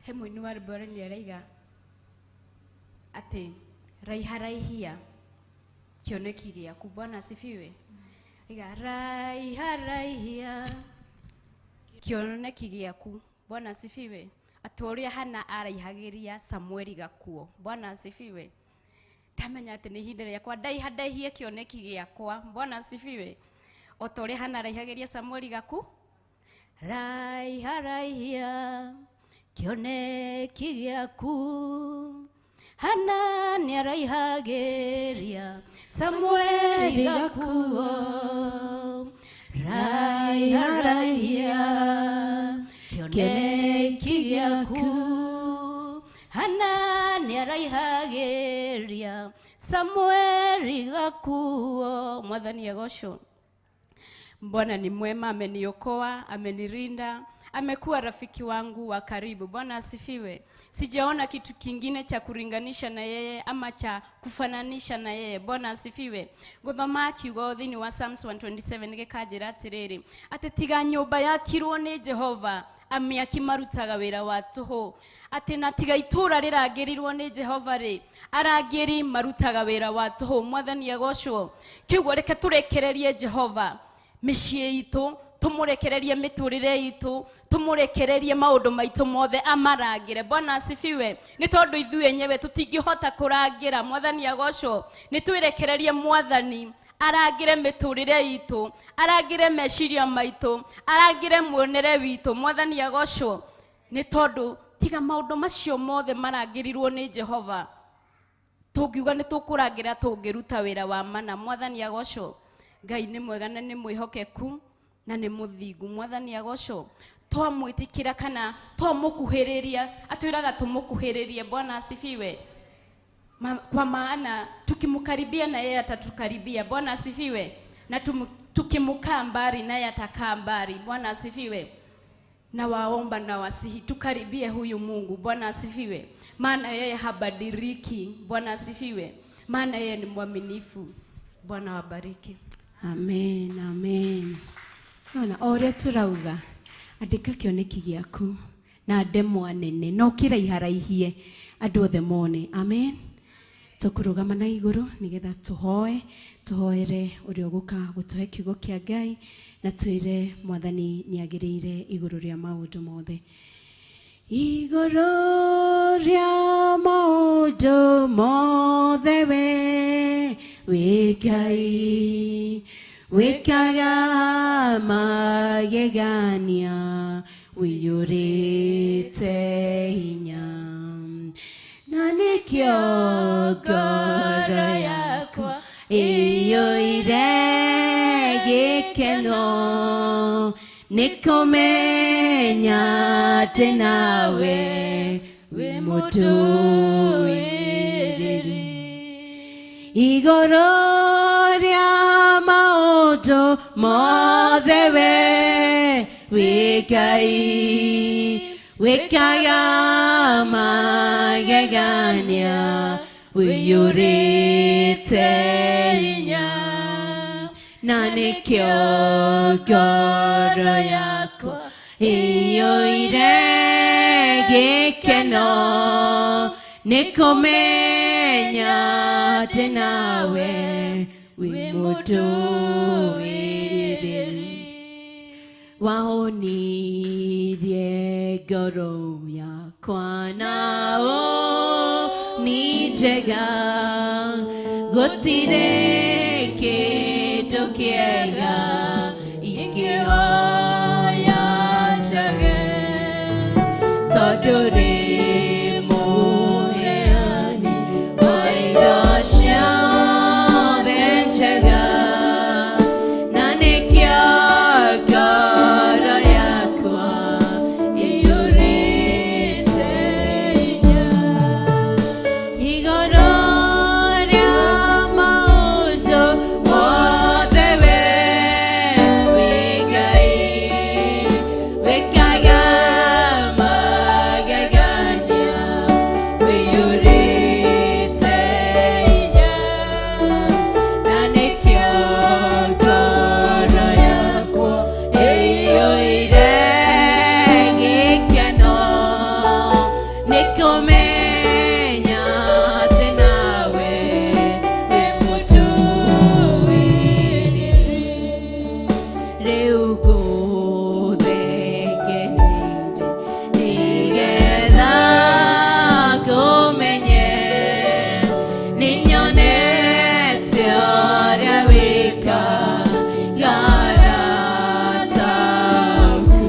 He mũini wa rwĩmbo nĩ araiga atĩ raiharaihia kĩoneki gĩaku. Bwana asifiwe. Aiga raiharaihia kĩoneki gĩaku. Bwana asifiwe. Atĩ ũrĩa Hana araihagĩria Samueli gakuo. Bwana asifiwe. Ndamenya atĩ nĩ ihinda rĩakwa ndaiha ndaihie kĩoneki gĩakwa. Bwana asifiwe. O ta ũrĩa Hana araihagĩria Samueli gaku, raiharaihia kĩoneki gĩaku. Hana nĩ araihagĩria Samueli gakuo. Raiharaihia kĩoneki gĩaku. Hana nĩ araihagĩria Samueli gakuo. Mwathani agocwo. Bwana ni mwema, ameniokoa, amenirinda, amekuwa rafiki wangu wa karibu. Bwana asifiwe. Sijaona kitu kingine cha kuringanisha na yeye ama cha kufananisha na yeye. Bwana asifiwe. Guthoma kiugo thiini wa Psalms 127 gikanjira atiriri, ati tiga nyumba yakirwo ni Jehova, amĩaki marutaga wĩra wa tũhũ, atĩ na tiga itũra rĩrangĩrirwo nĩ Jehova rĩ, arangĩri marutaga wĩra wa tũhũ. Mwathani agocwo. Kiugo reke tũrekererie Jehova mĩciĩ itũ, tũmũrekererie mĩtũrĩre itũ, tũmũrekererie maũndũ maitũ mothe amarangĩre. Bwana asifiwe. Nĩ tondũ ithuĩ enyewe tũtingĩhota kũrangĩra. Mwathani agocwo. Nĩ twĩrekererie Mwathani arangĩre mĩtũrĩre itũ, arangĩre meciria maitũ, arangĩre muonere witũ. Mwathani agocwo. Nĩ tondũ Tiga maũndũ macio mothe marangĩrirwo nĩ Jehova, tũngiuga nĩ tũkũrangĩra tũngĩruta wĩra wa mana. Mwathani agocwo. Ngai nĩ mwega na nĩ mwĩhokeku na nĩ mũthingu. Mwathani agocwo. Twamwĩtĩkĩra kana twamũkuhĩrĩria, atwĩraga tũmũkuhĩrĩrie. Bwana asifiwe. Kwa maana tukimkaribia na yeye atatukaribia. Bwana asifiwe. Na tukimkaa mbali naye atakaa mbali. Bwana asifiwe. Na waomba na wasihi tukaribie huyu Mungu. Bwana asifiwe. Maana yeye habadiliki. Bwana asifiwe. Maana yeye ni mwaminifu. Bwana wabariki. Amen, amen. Nona o ũrĩa tũrauga, andĩka kĩoneki gĩaku na ndemwa nene na ũkĩraiharaihie andũ othe mone. Amen. Tũkũrũgama na igũrũ nĩgetha tũhoe, tũhoere ũrĩa ũgũka gũtũhe kiugo kĩa Ngai na twĩre Mwathani nĩagĩrĩire igũrũ rĩa maũndũ mothe. Igũrũ rĩa maũndũ mothe we wĩ Ngai, wĩkaga magegania wĩiyũrĩte hinya, na nĩkĩo ngoro yakwa ĩiyũire gĩkeno nĩ kũmenya atĩ nawe wĩ mũtũĩrĩri. Igũrũ rĩa maũndũ mothe we wĩ Ngai, wĩkaga magegania wĩiyũrĩte hinya, na nĩkĩo ngoro yakwa ĩiyũire gĩkeno nĩ kũmenya atĩ nawe wĩ mũtũĩrĩri. Wahonirie ngoro yakwa na ũni njega, gũtirĩ kĩndũ kĩega ingĩhoya njage, tondũ rĩ mũheani wa indo ciothe njega, na nĩkĩo ngoro yakwa ĩiyũrĩte hinya. Igũrũ rĩa maũndũ mothe we wĩ Ngai, wĩkaga magegania wĩiyũrĩte hinya, na nĩkĩo ngoro yakwa ĩiyũire gĩkeno nĩ kũmenya atĩ nawe wĩ mũtũĩrĩri. Rĩu ngũthengereire nĩgetha ngũmenye, nĩnyonete ũrĩa wĩkaga arata aku,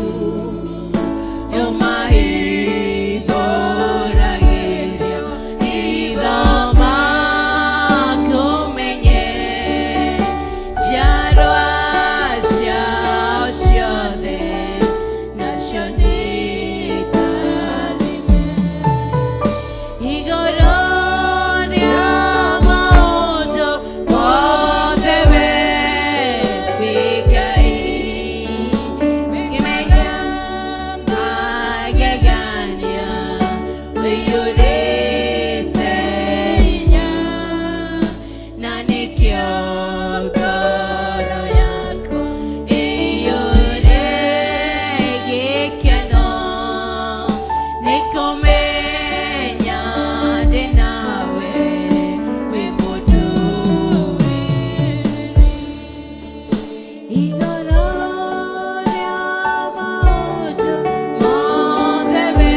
ũmahingũragĩria hitho makũmenye, njiarwa ciao ciothe nacio nĩndathime. Igũrũ rĩa maũndũ mothe we wĩ Ngai, wĩkaga magegania wĩiyũrĩte hinya, na nĩkĩo ngoro yakwa ĩiyũire gĩkeno nĩ kũmenya ndĩ nawe wĩ mũtũĩrĩri. Igũrũ rĩa maũndũ mothe we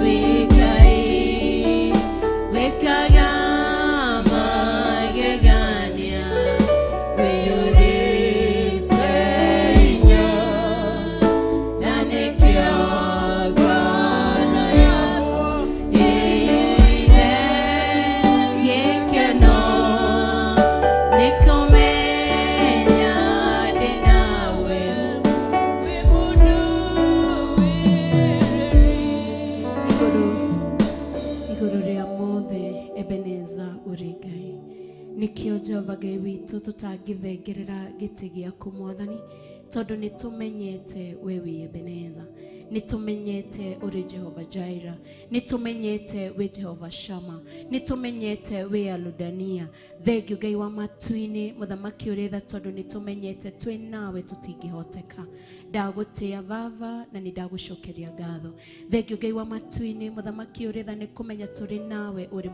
wĩ Ngai, wĩkaga magegania wĩiyũrĩte hinya, na nĩkĩo ngoro witũ tũtangĩthengerera gĩtĩ gĩaku mwathani, tondũ nĩ tũmenyete we wĩ Ebeneza, nĩ tũmenyete ũrĩ Jehova Jaira, nĩ tũmenyete wĩ Jehova Shama, nĩ tũmenyete wĩ Aludania. Thengio Ngai wa matu-inĩ, mũthamaki ũrĩ tha, tondũ nĩ tũmenyete twĩ nawe tũtingĩhoteka. Ndagũtĩa baba na nĩ ndagũcokeria ngatho. Thengio Ngai wa matu-inĩ, mũthamaki ũrĩ tha, nĩ kũmenya tũrĩ nawe ũrĩ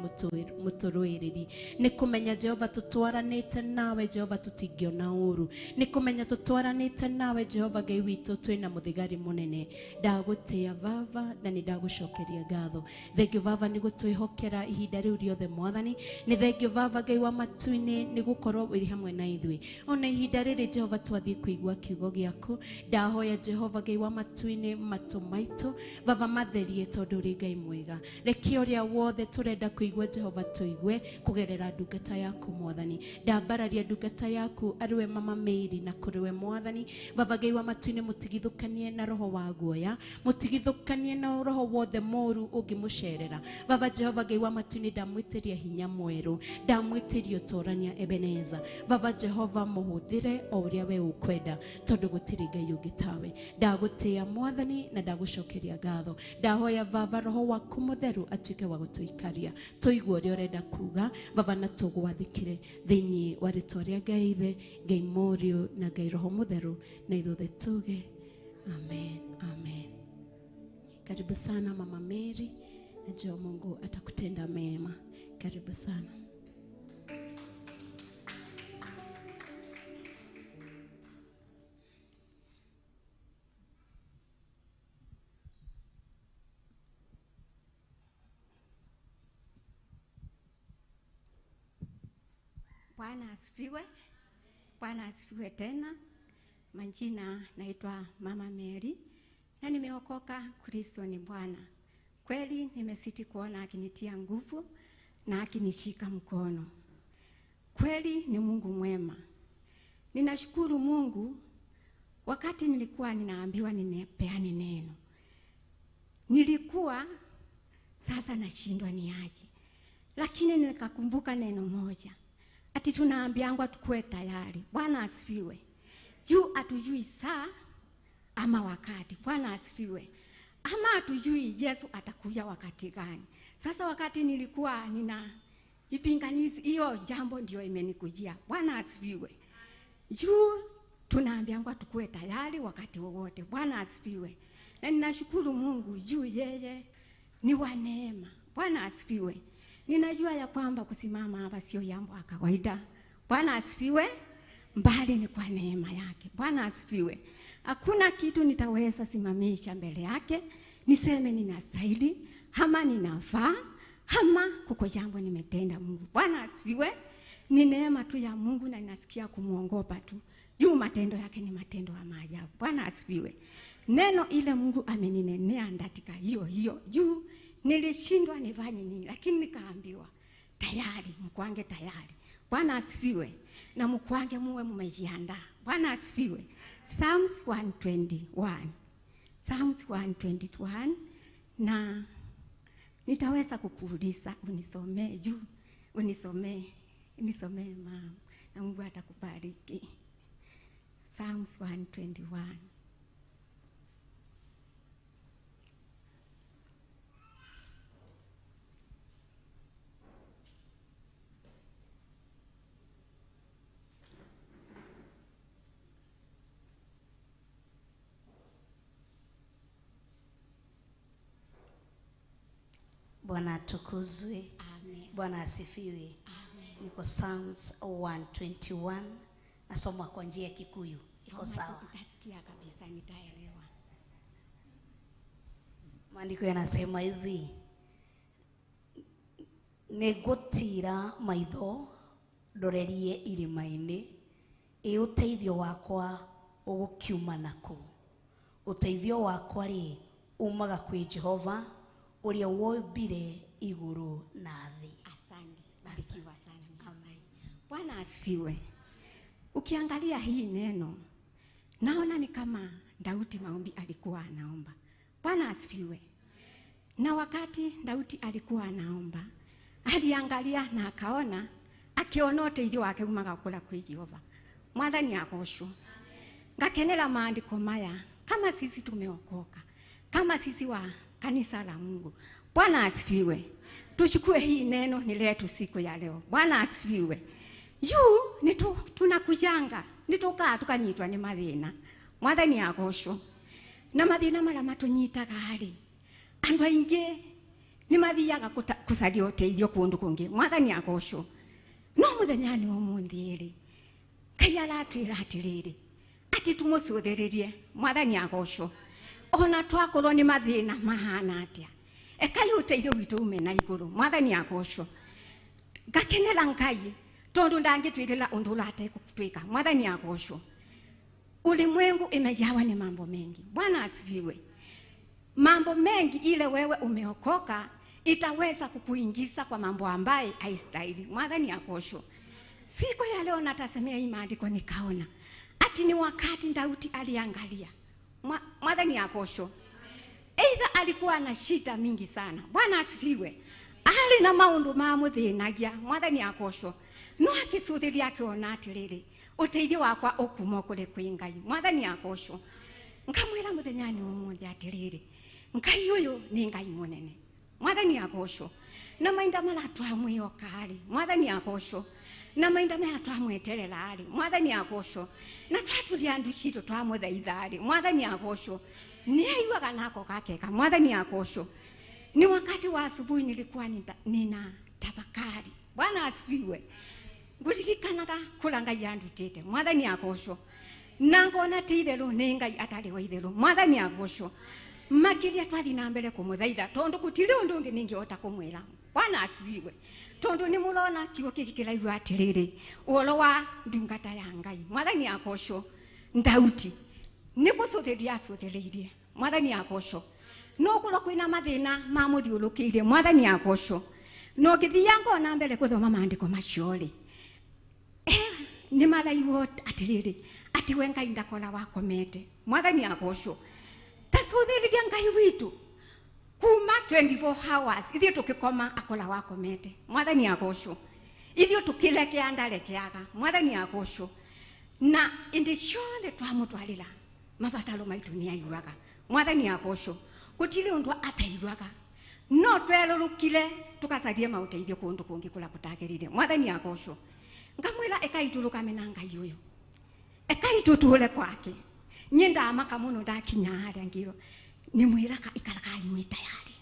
mũtũrũĩrĩri, nĩ kũmenya Jehova tũtwaranĩte nawe Jehova tũtingĩona ũru, nĩ kũmenya tũtwaranĩte nawe Jehova Ngai witũ twĩna mũthigari mũnene. Ndagũtĩa baba na nĩ ndagũcokeria ngatho. Thengio baba nĩ gũtwĩhokera ihinda rĩu rĩothe mwathani. Nĩ thengio baba Ngai wa matu-inĩ nĩ gũkorwo wĩ hamwe na ithuĩ ona ihinda rĩrĩ Jehova twathiĩ kũigua kiugo gĩaku. Ndahoya Jehova Ngai wa matu-inĩ matũ maitũ baba matherie, tondũ ũrĩ Ngai mwega. Reke ũrĩa wothe tũrenda kũigua Jehova tũigue kũgerera ndungata yaku mwathani. Ndambararia ndungata yaku arĩwe Mama Mary na kũrĩwe mwathani. Baba Ngai wa matu-inĩ mũtigithũkanie na roho wa guoya, mũtigithũkanie na roho wothe mũru ũngĩmũcerera. Baba Jehova Ngai wa matu-inĩ ndamwĩtĩria hinya mwerũ, ndamwĩtĩria ũtorania Ebeneza. Baba Jehova mũhũthĩre o ũrĩa we ũkwenda, tondũ gũtirĩ Ngai ũngĩ tawe. Ndagũtĩa mwathani na ndagũcokeria ngatho. Ndahoya baba roho waku mũtheru atuĩke wa gũtũikaria, tũigue ũrĩa ũrenda kuga baba, na tũgwathĩkĩre thĩinĩ wa rĩtwa rĩa Ngai Ithe, Ngai Mũriũ na Ngai Roho Mũtheru, na ithuothe tuge amen, amen. Karibu sana Mama Mary, najua Mungu atakutenda mema. Karibu sana. Bwana asifiwe. Bwana asifiwe tena. Majina naitwa Mama Mary na nimeokoka. Kristo ni Bwana. Kweli nimesiti kuona akinitia nguvu na akinishika mkono. Kweli ni Mungu mwema. Ninashukuru Mungu. Wakati nilikuwa ninaambiwa nipeane neno, nilikuwa sasa nashindwa niaje, lakini nikakumbuka neno moja, ati tunaambiangwa tukue tayari. Bwana asifiwe. Juu atujui saa ama wakati. Bwana asifiwe. Ama hatujui Yesu atakuja wakati gani. Sasa wakati nilikuwa nina ipinganizi hiyo jambo ndio imenikujia. Bwana asifiwe. Juu tunaambiangwa tukue tayari wakati wowote. Bwana asifiwe. Na ninashukuru Mungu juu yeye ni wa neema. Bwana asifiwe. Ninajua ya kwamba kusimama hapa sio jambo la kawaida. Bwana asifiwe. Mbali ni kwa neema yake. Bwana asifiwe. Hakuna kitu nitaweza simamisha mbele yake niseme ninastahili ama ninafaa ama kuko jambo nimetenda Mungu. Bwana asifiwe. Ni neema tu ya Mungu na ninasikia kumuongopa tu. Juu matendo yake ni matendo ya maajabu. Bwana asifiwe. Neno ile Mungu ameninenea ndatika hiyo hiyo. Juu nilishindwa nifanye nini, lakini nikaambiwa tayari, mkwange tayari. Bwana asifiwe. Na mkwange muwe mmejiandaa. Bwana asifiwe. Psalms 121. Psalms 121, na nitaweza kukuuliza unisomee juu, unisomee mama, na Mungu atakubariki. Psalms 121. Bwana atukuzwe. Amen. Bwana asifiwe. Amen. Niko Psalms 121, nasoma kwa njia ya Kikuyu. Iko sawa? Utasikia kabisa, nitaelewa. Maandiko yanasema hivi: nĩngũtiira maitho ndorerie irĩma-inĩ, ĩ ũteithio wakwa ũgũkiuma nakũ? Ũteithio wakwa rĩ umaga kwĩ Jehova ũrĩa wombire igũrũ na thĩ. Asante. Barikiwa sana. Amen. Bwana asifiwe. Ukiangalia hii neno, naona ni kama Daudi maombi alikuwa anaomba. Bwana asifiwe. Na wakati Daudi alikuwa anaomba, aliangalia na akaona Akiona ũteithio wake umaga kũla kwĩ Jehova. Mwathani agocwo. Ngakenera maandiko maya kama sisi tumeokoka, kama sisi wa kanisa la Mungu. Bwana asifiwe. Tuchukue hii neno ni letu siku ya leo. Bwana asifiwe. Juu nitu tunakujanga, nitukaa tukanyitwa ni mathina. Mwathani agocwo. Na mathina mara matunyitaga hari. Andu aingi ni mathiaga kucaria ũteithio kũndũ kũngĩ. Mwathani agocwo. No muthenya ni ũmũthĩ rĩ, Ngai aratwĩra atĩrĩrĩ, atĩ tũmũcũthĩrĩrie. Mwathani agocwo. Ona twakorwo nĩ mathĩna mahana atĩa, ekai ũteithio witũ ume na igũrũ. Mwathani agocwo. Ngakenera Ngai tondũ ndangĩtwĩrĩra ũndũ ũrĩa ategũtwĩka. Mwathani agocwo. Ulimwengu imejawa ni mambo mengi. Bwana asifiwe. Mambo mengi ile wewe umeokoka itaweza kukuingiza kwa mambo ambaye haistahili. Mwathani agocwo. Siku ya leo natasemea hii maandiko nikaona ati ni wakati Daudi aliangalia. Mwathani agocwo. Either alikuwa na shida mingi sana. Bwana asifiwe. Ali na maundu mamuthinagia. Mwathani agocwo. No akicuthiria akiona atiriri, uteithio wakwa ukuma kuri kwi Ngai. Mwathani agocwo. Ngamwira muthenya ni umuthi atiriri, Ngai uyu ni Ngai munene. Mwathani agocwo. Na mainda mara twamwihoka ri. Mwathani agocwo. Na mainda maya twamweterera ri. Mwathani agocwo. Na twaturia ndu citũ twamuthaitha ri. Mwathani agocwo. Ni aiguaga nako gakeka. Mwathani agocwo. Ni wakati wa asubuhi nilikuwa nina tafakari. Bwana asifiwe. Nguririkanaga kũrĩa Ngai andutĩte. Mwathani agocwo. Na ngona ti itherũ nĩ Ngai atarĩ wa itherũ. Mwathani agocwo. Makiria twathi na mbere kũmũthaitha tondũ gũtirĩ ũndũ ũngĩ ningĩhota kũmwĩra. Bwana asifiwe. Tondũ nĩ mũrona kiugo gĩkĩ kĩraigua atĩrĩrĩ, ũhoro wa ndungata ya Ngai. Mwathani agocwo. Daudi nĩ gũcũthĩria acũthĩrĩirie. Mwathani agocwo. No gũkorwo kwĩna mathĩna mamũthiũrũkĩirie. Mwathani agocwo. No ngĩthiia ngona mbere gũthoma maandĩko macio rĩ, nĩ maraigua atĩrĩrĩ, atĩ we Ngai ndakora wakomete. Mwathani agocwo. Tacũthĩrĩria Ngai witũ kuma 24 hours ithuĩ tũkĩkoma akora wakomete. Mwathani agocwo. Ithuĩ tũkĩrekea ndarekeaga. Mwathani agocwo. Na ĩndĩ ciothe twamũtwarĩra mabataro maitũ nĩ aiguaga. Mwathani agocwo. Gũtirĩ ũndũ ataiguaga. No twerũrũkire tũkacarie maũteithio kũndũ kũngĩ kũrĩa gũtagĩrĩire. Mwathani agocwo. Ngamwĩra ekai tũrũgame na Ngai ũyũ. Ekai tũtũũre kwake. Niĩ ndamaka mũno ndakinya harĩa ngĩrwo nĩ mwĩraga ikaragai mwĩ tayari.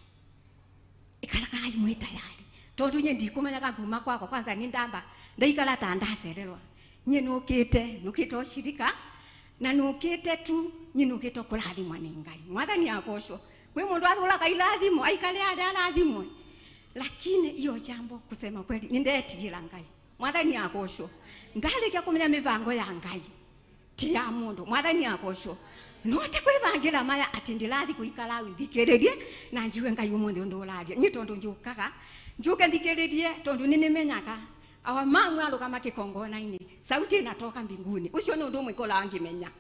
Ikaragai mwĩ tayari. Tondũ niĩ ndikũmenyaga nguma kwakwa kwanza nĩ ndamba ndaikara ta ndacererwa. Niĩ nũkĩte ũcirika na nũkĩte tu niĩ nũkĩte kũrathimwa nĩ Ngai. Mwathani agocwo. Kwĩ mũndũ athũraga irathimo aikare harĩa arathimwe. Lakini hiyo jambo kusema kweli nĩ ndetigĩra Ngai. Mwathani agocwo. Ndarĩkia kũmenya mĩbango ya Ngai ti ya mũndũ. Mwathani agocwo. No te kwĩbangĩra maya atĩ ndĩrathi gũikara thikĩrĩrie na njigue Ngai ũmũthĩ ũndũ ũraria. Niĩ tondũ njũkaga njuke thikĩrĩrie tondũ nĩ nĩmenyaga awa mamu arũgama kĩkongona-inĩ sauti inatoka mbinguni. Ũcio nĩ ũndũ ũmwe ngoragwo ngĩmenya.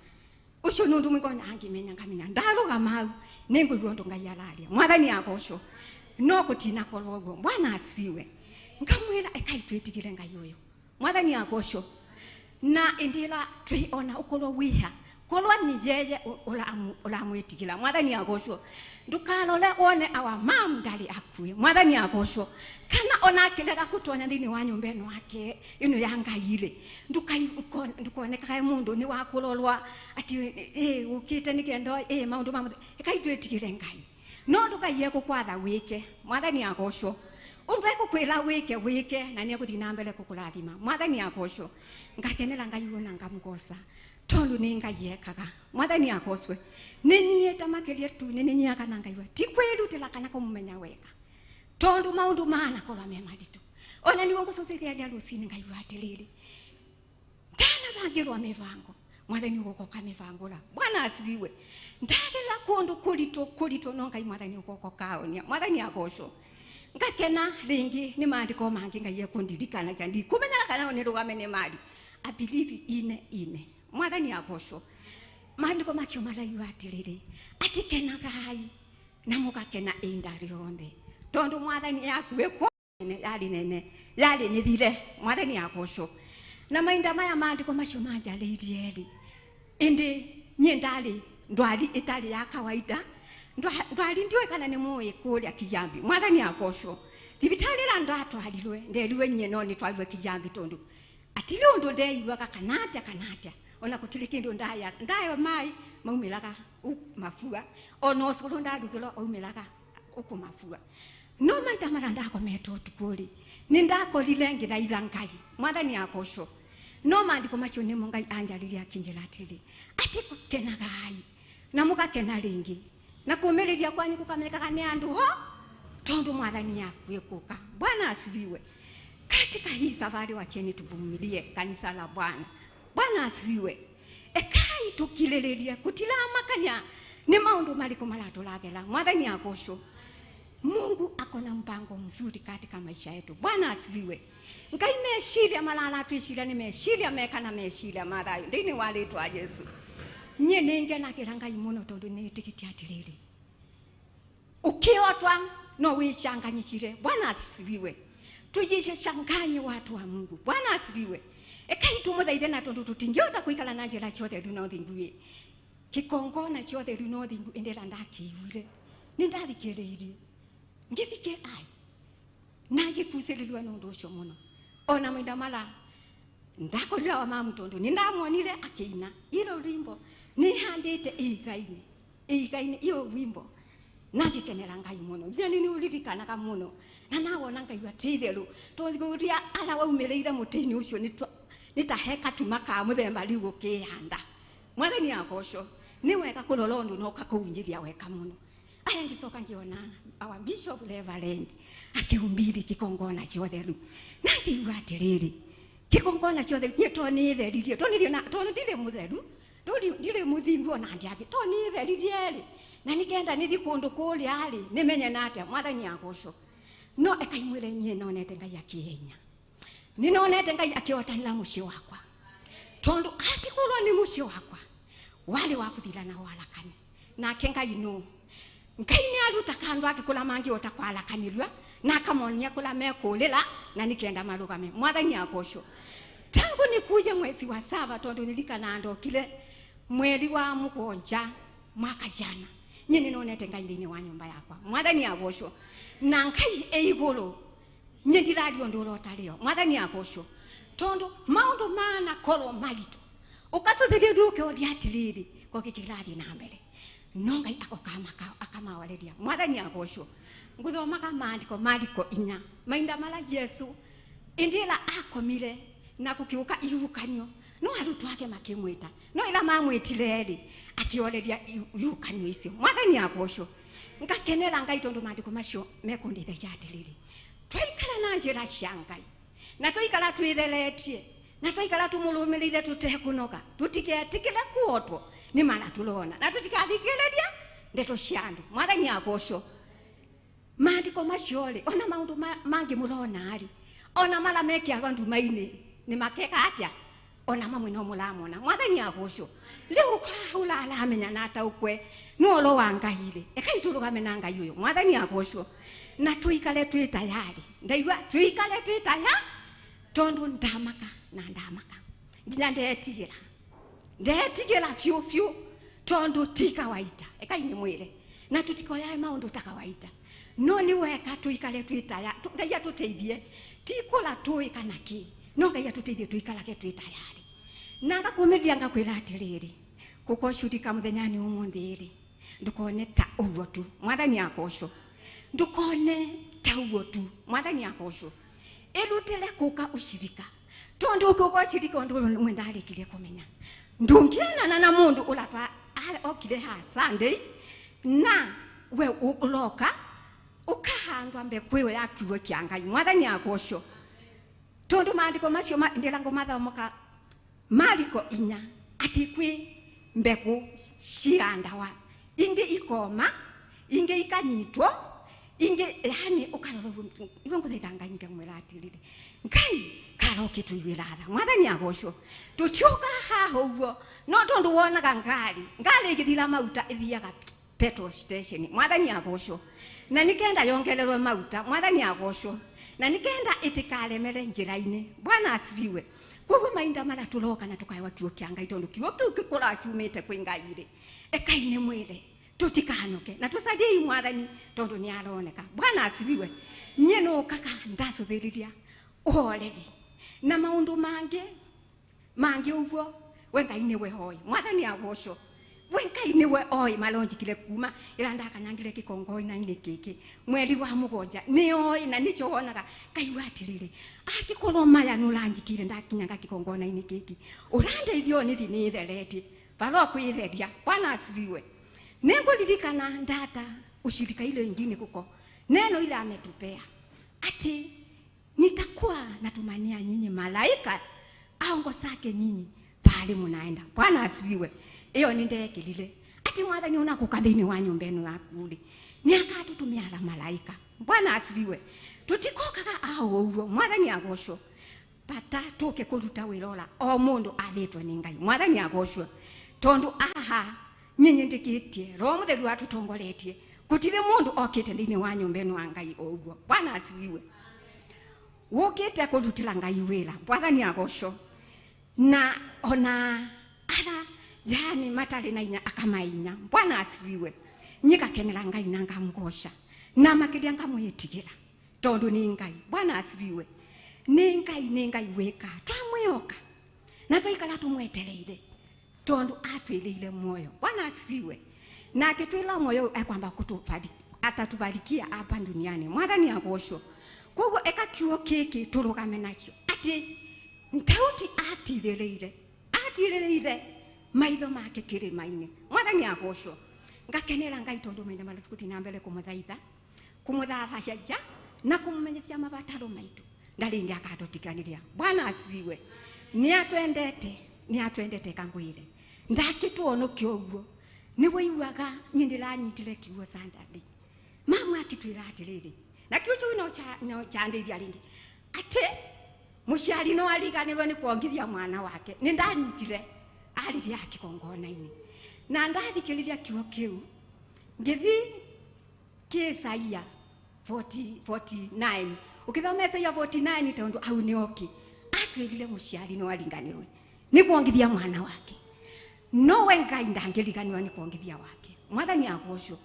Ũcio nĩ ũndũ ũmwe ngoragwo ngĩmenya ngamenya ndarũgama hau nĩ ngũigua ũndũ Ngai araria. Mwathani agocwo. No gũtinakorwo ũguo. Bwana asifiwe. Ngamwĩra ekai twĩtigĩre Ngai ũyũ. Mwathani agocwo. Na indira twi ona ukorwo wiha korwo ni yeye uramwitigira. Mwathani agocwo. Ndukarore wone awa mamu ndari akue. Mwathani agocwo. Kana ona akirega kutonya thiini wa nyumba ĩno yake ĩno ya Ngai rĩ, ndukonekae mundu ni wa kurorwa ati ukite ni kendo maundu ma ekai twĩtigĩre Ngai. No ndukaiye gũkwatha wĩke. Mwathani agocwo. Undu ekukwĩra wĩke wĩke na nĩ egũthiĩ na mbere gũkũrathima. Mwathani agocwo. Ngakenera Ngai ona ngamũgoca tondũ nĩ Ngai ekaga. Mwathani agocwe. Nĩ niĩ ta makĩria tu nĩ nĩnyiaga na Ngai we. Ti kwĩrutĩra kana kũmũmenya wega. Tondũ maũndũ manakorwo me maritũ. Ona nĩguo ngũcũthĩrĩria rĩa rũcinĩ ngaigua atĩrĩrĩ, ndanabangĩrwo mĩbango. Mwathani ũgũka mĩbangũra. Bwana asifiwe. Ndagera kũndũ kũritũ kũritũ no Ngai Mwathani ũgoka kaonia. Mwathani agocwo. Ngakena rĩngĩ nĩ maandĩko mangĩ Ngai ekũndirikana ja ndikũmenyaga kana nĩ rũgame nĩ mari. I believe ine ine. Mwathani agocwo. Maandĩko macio maraiga atĩrĩrĩ, atĩ kenagai na mũgakena ihinda rĩothe. Tondũ Mwathani akuwe. Yari nene yari nithire mwathani agocwo na mainda maya maandiko macio manjarĩirie rĩ ĩndĩ niĩ ndarĩ ndwari ĩtarĩ ya kawaida ndwari ndiũĩ kana nĩ mũĩ kũrĩa Kijambi mwathani agocwo thibitarĩ ĩrĩa ndatwarirwe nderirwe nyie no nĩtwarirwe Kijambi tondũ atirĩ ũndũ ndeiguaga kana atĩa ona gũtirĩ kĩndũ ndaya ndayo mai maumĩraga mabua ona ũcũrũ ndarugĩrwo aumĩraga ũkũ mabua no maita mara ndakometwo ũtukũ rĩ nĩ ndakorire ngĩthaitha Ngai mwathani agocwo no maandĩko macio nĩmo Ngai anjarĩrie akĩnjĩra atĩrĩ atĩ kenagai na mũgakena rĩngĩ na kũũmĩrĩria kwanyu gũkamenyekaga nĩ andũ ho tondũ mwathani akuĩ gũka. Bwana asifiwe. Katika hii safari wacheni tuvumilie kanisa la Bwana. Bwana asifiwe. Ekai tukileleria kutila makanya ni maundu maliko maratulagela mwathani agocwo. Mungu akona mpango mzuri katika maisha yetu. Bwana asifiwe. Ngai meciria malala twiciria ni meciria meka na meciria mathayo thiini wa ritwa Yesu. Nie ningenagira Ngai muno tondu nitikitie atiriri ukiotwa no wicanganyicire. Bwana asifiwe. Tujishanganye watu wa Mungu. Bwana asifiwe. Ekai tumuthaithe na tondu tutingiota kuikara na njira ciothe riu na uthingu kikongona ciothe riu na uthingu indira ndakiiguire ni ndathikiriirie ngithike ai na ngikucĩrĩrwo nĩ ũndũ ũcio mũno ona mainda mara ndakorire wa mamu tondu ni ndamuonire akĩina iro rwimbo ni handĩte ihiga-inĩ iyo wimbo na ngĩkenera Ngai mũno nginya nĩ ũririkanaga mũno na nawona Ngai atĩ itherũ tũria ara waumĩrĩire mũtĩ-inĩ ũcio nĩ ta he katuma ka mũthemba rĩu gũkĩhanda. Mwathani agocwo nĩ wega kũrora ũndũ na ũkakũunjithia wega mũno. Aya ngicoka ngiona our bishop reverend akĩhumbiri kĩgongona ciothe rĩu na ngĩigua atĩrĩrĩ kĩgongona ciothe niĩ to nĩ theririe to ndirĩ mũtheru ndirĩ mũthingu ona ndiangĩ to nĩ theririe rĩ na nĩkenda nĩthiĩ kũndũ kũrĩa rĩ nĩmenye na atĩa mwathani agocwo no ekai mwĩre niĩ nonete Ngai akĩhenya nĩ nonete Ngai akĩhotanĩra mũciĩ wakwa tondũ atikorwo nĩ mũciĩ wakwa warĩ wa kũthira na warakani nake Ngai no Ngai nĩ aruta kandu ake kũrĩa mangĩhota kwarakanĩrua na akamonia kũrĩa mekũrĩra na nĩkenda marũgame. Mwathani agocwo. Tangu nikuje mwezi wa saba tondu nirikana ndokire mweri wa mũgwanja mwaka jana niĩ nĩnonete Ngai thĩinĩ wa nyũmba yakwa. Mwathani agocwo. Na Ngai e igũrũ niĩ ndiraria ũndũ ũrĩa ũtarĩo. Mwathani agocwo tondu maũndũ manakorwo maritũ ũkacũthĩrĩria ũkĩũria atĩrĩrĩ ko gĩkĩ kĩrathiĩ na mbere no Ngai agoka akamaoreria. Mwathani agocwo. Ngũthomaga maandĩko inya mainda mara Yesu indĩra akomire na gũkĩũka ihukanio no arutwo ake makĩmwĩta no ĩra mamwĩtire rĩ akĩoreria ihukanio icio. Mwathani agocwo. Ngakenera Ngai tondũ maandĩko macio mekũndeithagia atĩrĩrĩ twaikara na njĩra cia Ngai na twaikara twĩtheretie na twaikara tũmũrũmĩrĩire tũtekũnoga tũtigetĩkĩre kuotwo nĩ mara tũrona na tũtikathikĩrĩria ndeto cia andũ. Mwathani agocwo. Maandĩko macio rĩ ona maũndũ mangĩ mũrona rĩ ona mara mekĩarwo nduma-inĩ nĩ makeka atĩa ona mamwe no mũramona. Mwathani agocwo. Rĩu kwaũra aramenya na ataũkwe nĩ ũhoro wa Ngai rĩ ekai tũrũgame na Ngai ũyũ. Mwathani agocwo. Na tũikare twĩ tayari ndaigua tũikare twĩ tayari tondu ndamaka na ndamaka nginya ndetigĩra biũ biũ tondu ti kawaida. Ekai nĩ mwĩre na tũtikoyae maũndũ ta kawaida no nĩ wega tũikare twĩ tayari. Ngai atũteithie ti kũra tũĩ kana kĩ no Ngai atũteithie tũikarage twĩ tayari na ngakũmĩria ngakwĩra atĩrĩrĩ gũkocurika mũthenya-inĩ ũmũthĩ rĩ ndũkone ta ũguo tu. Mwathani agocwo. Ndũkone ta ũguo tu. Mwathani agocwo. Ĩrutĩre kũka ũcirika tondu ũkĩũka ũcirika ũndũ ũmwe ndarĩkirie kũmenya ndũngĩonana na mũndũ ũrĩa okire ha Sunday na we ũroka ũkahandwa mbegũ ĩyo ya kiugo kĩa Ngai. Mwathani agocwo. Tondu maandĩko macio ndĩra ngũmathomoka maandĩko inya atĩ kwĩ mbegũ ciandawa ingĩ ikoma ingĩ ikanyitwo ingĩ yani ũkarora iwe ngũthaitha Ngai ngamwĩra atĩrĩrĩ Ngai karoke tũiguĩra tha. Mwathani agocwo. Tũtiũka haha ũguo no tondũ wonaga ngari ĩgĩthira mauta ĩthiaga petrol station. Mwathani agocwo. Na nikenda yongererwo mauta. Mwathani agocwo. Na nikenda itikaremere njira-ini. Bwana asifiwe. Koguo mainda mara turoka na tukaewa kiugo kia Ngai tondu kiugo kiu gikora kiumite kwi Ngai ri. Ekai ni mwire tutikanoke na tusadie mwathani tondu ni aroneka. Bwana asifiwe. Nie no kaka ndacuthiriria uhoreri na maundu mangi mangi uguo we Ngai niwe hoi. Mwathani agocwo. We Ngai niwe oi malonjikire kuma ira ndakanyangire kikongoina-ini giki mweri wa mugwanja ni oi na nicho wonaga ngaigua atiriri angikorwo maya ni uranjikire ndakinyaga kikongona-ini giki urandeithio nithi ni theretie varo kwitheria. Bwana asifiwe. Nĩngũririkana ndata ushirika ile ingine kuko neno ile ametupea ati nitakuwa natumania nyinyi malaika aongozake nyinyi pale munaenda. Bwana asifiwe. Iyo ni ndekirire ati mwathani unakuka thiini wa nyumba ino yaku ri ni akatutumia ala malaika. Bwana asifiwe. Tutikokaga aho uguo. Mwathani agocwo. Bata tuke kuruta wira ura o mundu athitwo ni Ngai. Mwathani agocwo tondu aha nyinyi ndikitie Roho Mutheru atutongoretie gutire mundu okite thiini wa nyumba ino ya Ngai uguo. Bwana asifiwe. Wukite kurutira Ngai wira. Mwathani agocwo. Na ona ara yani matari na inya akamainya. Bwana asifiwe. Nyikakenera Ngai na ngamugosha na makiria ngamwitigira tondu ni Ngai. Bwana asifiwe. Ni Ngai, ni Ngai wika twamwiyoka na twaikara tumwetereire tondu atwiriire moyo. Bwana asifiwe. Na akitwira moyo ekwamba kutubariki atatubarikia hapa duniani. Mwathani agocwo. Koguo eka kiugo kiki turugame nacio ati Daudi atirereire atirereire maitho make kirima-ini. Mwathani agocwo. Ngakenera Ngai tondu maitho maria tukuthi na mbere kumuthaitha kumuthathacia na kumumenyithia mabataro maitu ndari ndi akatutiganiria. Bwana asifiwe. Ni atwendete, ni atwendete kangwire ndakituonokio uguo ni wiguaga nyi ndiranyitire kiugo Sunday mamu akitwira atiriri na kiugo kiu no chandeithia ringi ati muciari no ariganirwo ni kuongithia mwana wake. Ni ndanyitire ariria kigongona-ini na ndathikiriria kiugo kiu ngithi ki Isaia 49 ukithoma Isaia 49 tondu au ni oki atwirire muciari no ariganirwe ni kuongithia mwana wake. No we Ngai ndangiriganirwo ni kuongithia wake. Mwathani agocwo.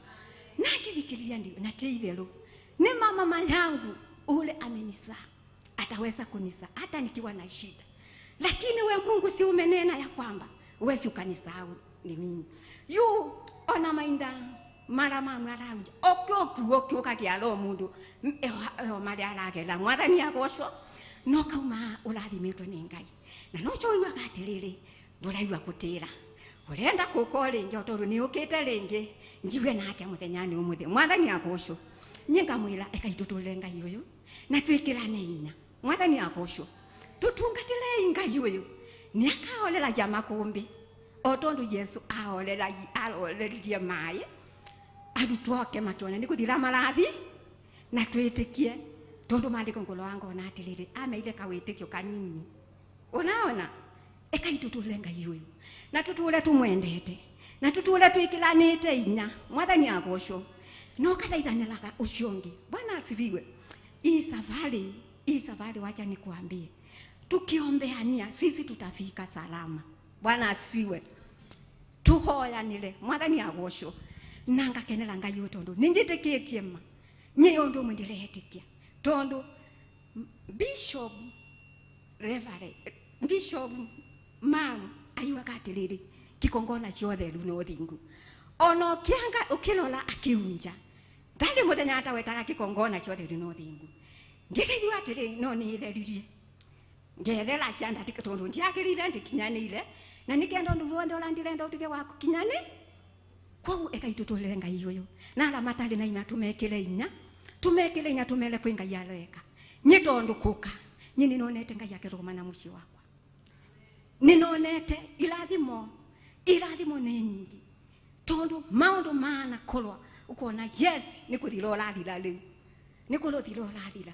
Na ngithikiriria ndi na ti itheru ni mama yangu ule amenizaa ataweza kunizaa hata nikiwa na shida, lakini we Mungu si umenena ya kwamba uwezi ukanisahau ni mimi. Yu ona mainda mara mama arauja okyo okyo kakiaro mundu eho mari aragera. Mwathani agocwo. No kauma urathimitwo ni Ngai na no cho uiguaga atiriri nduraigua gutira urenda kuko ringi tondu ni ukite ringi njigue na atia muthenya ni umuthi. Mwathani agocwo. Nyi ngamwira eka itutule Ngai uyu na twikirane inya. Mwathani agocwo. Tutungatire Ngai uyu ni akaorera ja makumbi o tondu Yesu aorera aroreririe mai arutwo ake makiona ni kuthira marathi na twitikie tondu maandiko ngolo wangu ona atiriri ameire kawitikio kanini. Unaona eka itutule Ngai uyu na tutule tumwendete na tutule twikiranite inya. Mwathani agocwo. No kathaithaniraga ucio ungi. Bwana asifiwe. Hii safari wacha nikuambie, tukiombeania sisi tutafika salama. Bwana asifiwe. Tuhoyanire. Mwathani agocwo. Na ngakenera Ngai uyu tondu ninjitikitie ma nyi undu umwe ndiretikia tondu Bishop Reverend Bishop mam aiwaga atiriri kikongona ciothe ru no thingu ona ukianga ukirora akiunja ndari muthenya atawetaga kikongona ciothe ru no thingu. Ngiraigua atiri no ni theririe ngethera cianda tondu ndiakirire ndikinyanire na nikenda undu wothe urandirenda utige wa kukinyane. Koguo eka itutulire Ngai uyu na ara matari na inya tumekire inya tumekire inya tumere kwi Ngai areka nyi tondu kuka nyi ninonete Ngai akirugama na mucii wakwa ninonete irathimo irathimo ni nyingi tondu maundu mana korwa ukona yes ni kuthira urathira riu ni kuruthira urathira.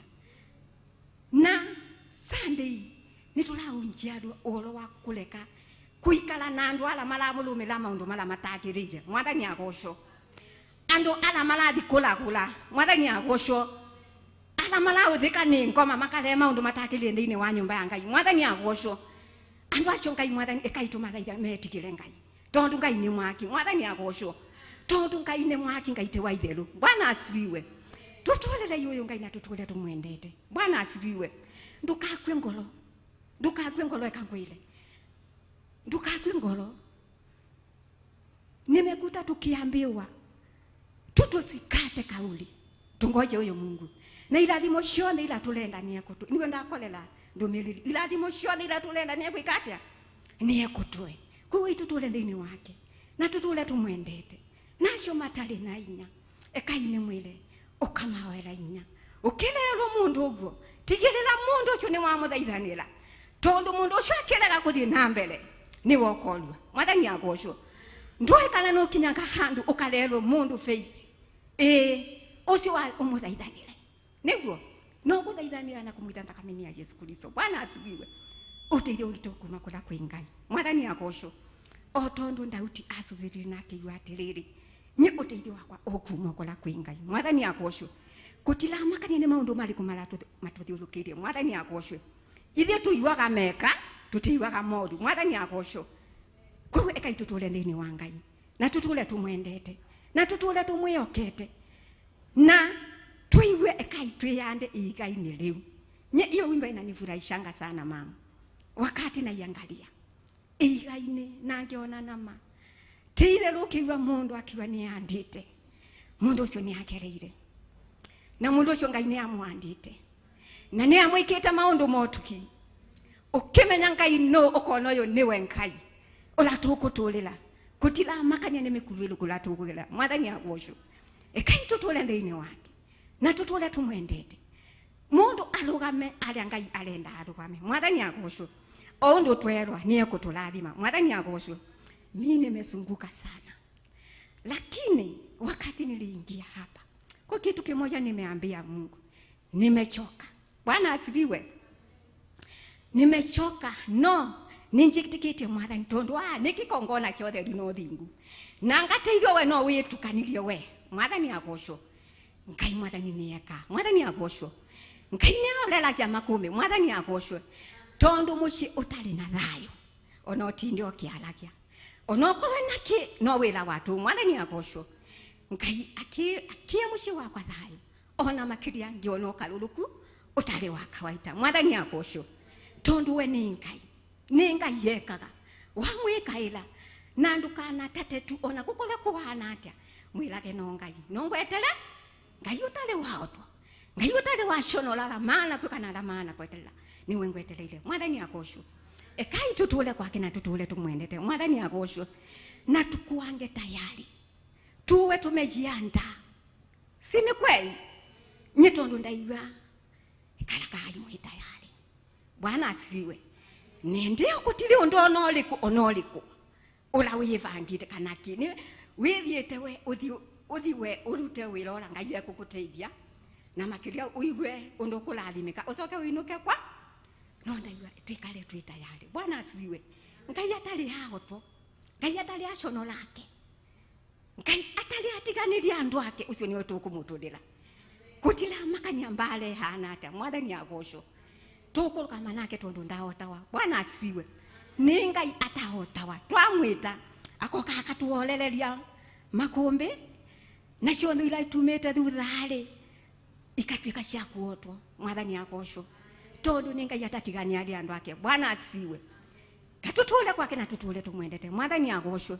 Na Sunday ni turaunjia andu uhoro wa kureka kuikara na andu ara maramurumira maundu mara matagiriire. Mwathani agocwo. Andu ara marathi kuragura. Mwathani agocwo. Ala malauthika ni ngoma makare maundu matakirie thiini wa nyumba ya Ngai. Mwathani agocwo. Andu acio Ngai mwathani ekaitu mathaitha metigire Ngai. Tondu Ngai ni mwaki. Mwathani agocwo. Tondu Ngai ni mwaki Ngai te wa itheru. Bwana asifiwe. Tutulele uyu Ngai na tutule tumwendete. Bwana asifiwe. Ndukakwe ngoro. Ndukakwe ngoro ekangwire. Ndukakwe ngoro. Nimekuta tukiambiwa tutusikate kauli. Tungoje huyo Mungu. Na irathimo ciothe ira turenda ni ekutu. Niwe ndakorera ndumiriri. Irathimo ciothe ira turenda ni ekwikatia. Ni ekutwe. Koguo itutule thiini wake. Na tutule tumwendete. Nacio matari na inya. Ekai ni mwire ukamaoera inya. Ukirerwo mundu uguo tigirira mundu ucio ni wamuthaithanira. Tondu mundu ucio akirega kuthii na mbere ni wokorua. Mwathani agocwo. Ndui kana no kinyaga handu ukarerwo mundu face. Ucio wa umuthaithanire. Niguo no guthaithanira na kumwita thakame ya Yesu Kristo. Bwana asifiwe. Uteithio witu kuma kula kwi Ngai. Mwathani agocwo. O tondu Daudi acuthirire na akiigua atiriri, nyi uteithio wakwa ukuma kula kwi Ngai. Mwathani agocwo. Kutiramakania ni maundu mariku matuthiurukirie. Mwathani agocwo. Ithuĩ tuiguaga meka, tutiiguaga moru. Mwathani agocwo. Koguo ekai tutule thiini wa Ngai. Na tutule tumwendete. Na tutule tumwihokete. Na tuigue ekai twiyande igai-inĩ riu. Nye iyo wimbo inanifurahishanga sana mama. Wakati naiangalia igai-inĩ na ngiona nama. Ti itherũ ũkĩigua mũndũ akiuga nĩandĩte. Mũndũ ũcio nĩagereire. Na mũndũ ũcio Ngai nĩamwandĩte. Na nĩamwĩkĩte maũndũ motuki. Ũkĩmenya Ngai nũ ũkona ũyũ nĩwe Ngai. Ũrĩa tũgũtũrĩra. Gũtiramakania nĩ mĩkuruĩrũ kũrĩa tũkũgerera. Mwathani agocwo. Ekai tutule thiini wake. Na tutule tumwendete. Mundu arugame aria Ngai arenda arugame. Mwathani agocwo. O undu twerwa ni ekuturathima. Mwathani agocwo. Mimi nimesunguka sana. Lakini wakati niliingia hapa, kwa kitu kimoja nimeambia Mungu, nimechoka. Bwana asifiwe. Nimechoka. No, ninjikitikite Mwathani tondu nikikongona kyothe no thingu. Na ngateithio we no witukanirie we. Mwathani agocwo. Ngai Mwathani nieka. Mwathani agocwo. Ngai niaorera jama kumi. Mwathani agocwo. Tondu muci utari na thayo. Ona utinde ukiaragia. Ona ukorwo naki no wira watu. Mwathani agocwo. Ngai akie muci wakwa thayo. Ona makiria ngiona ukaruruku utari wa kawaida. Mwathani agocwo. Tondu we ni Ngai. Ni Ngai yekaga. Wamwikaira na ndukana tate tu ona gukorwo kuhana atia. Mwirage no Ngai. No ngwetere Ngai utari waotwa. Ngai utari waconora maana kwikana la maana kweterera. Niwe ngwetereire. Mwathani agocwo. Ekai tutule kwake na tutule tumwendete. Mwathani agocwo. Na tukuange tayari. Tuwe tumejiandaa. Si ni kweli? Nyi tondu ndaigua ikarakai mwi tayari. Bwana asifiwe. Nende gutiri undu ona uriku ona uriku ura wivangire kana ki ni withiite we uthi we urute wira ura Ngai ekuguteithia na makiria uigue undu ukurathimika ucoke uinuke kwa no ndaigua twikare twi tayari. Bwana asifiwe. Ngai atari hahotwo. Ngai atari aconorake. Ngai atari atiganiria andu ake ucio niwe tukumutundira. Gutiramakania mbare hana atia. Mwathani agocwo. Tukurugama nake tondu ndahotawa. Bwana asifiwe. Ni Ngai atahotawa. Twamwita akoka akatuorereria makumbi na ciothe ira itumite thutha-ri ikatuika cia kuotwo. Mwathani agocwo. Tondu ni Ngai atatigania aria andu ake. Bwana asifiwe. Katutule kwake na tutule tumwendete. Mwathani agocwo.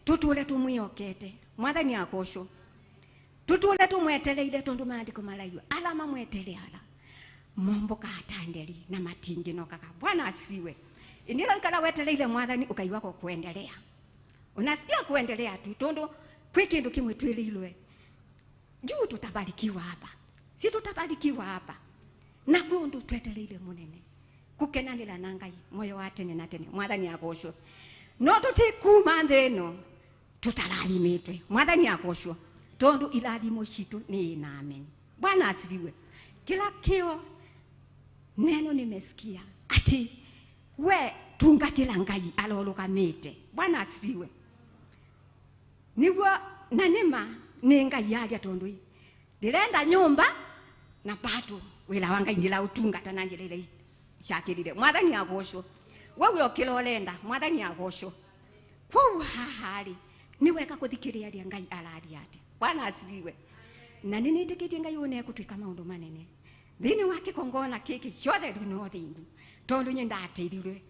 Tutule tumwihokete. Mwathani agocwo. Tutule tumwetereire tondu maandiko maraiwa ala mamwetereara momboka atanderi na matingi nokaga. Bwana asifiwe. Indira ikala wetereire Mwathani ukaigua ko kuendelea. Unasikia kuendelea tu tondu kwi kindu kimwe twirirwe. Juu tutabarikiwa hapa. Si tutabarikiwa hapa. Na kwi undu twetereire munene. Kukenanira na Ngai moyo wa tene na tene. Mwathani agocwo. No tutikuma nthi ino tutarathimĩtwe. Mwathani agocwo. Tondu irathimo citu ni na amen. Bwana asifiwe. Kila kio neno nimesikia ati we tungatira Ngai arorugamite. Bwana asifiwe. Niguo na nima ni Ngai yaria tondu ndirenda nyumba Na bado wira wa Ngai ndira utungata na njira ira cakirire. Mwathani agocwo. Wewe ukirorenda Mwathani agocwo. Kwoguo haha ri ni wega kuthikiria aria Ngai araria atia. Bwana asifiwe. Na nĩ nĩndĩkĩtie Ngai ũyũ nĩegũtuĩka maũndũ manene thĩinĩ wa kĩgongona gĩkĩ ciothe rĩu no thingu tondũ niĩ ndateithirie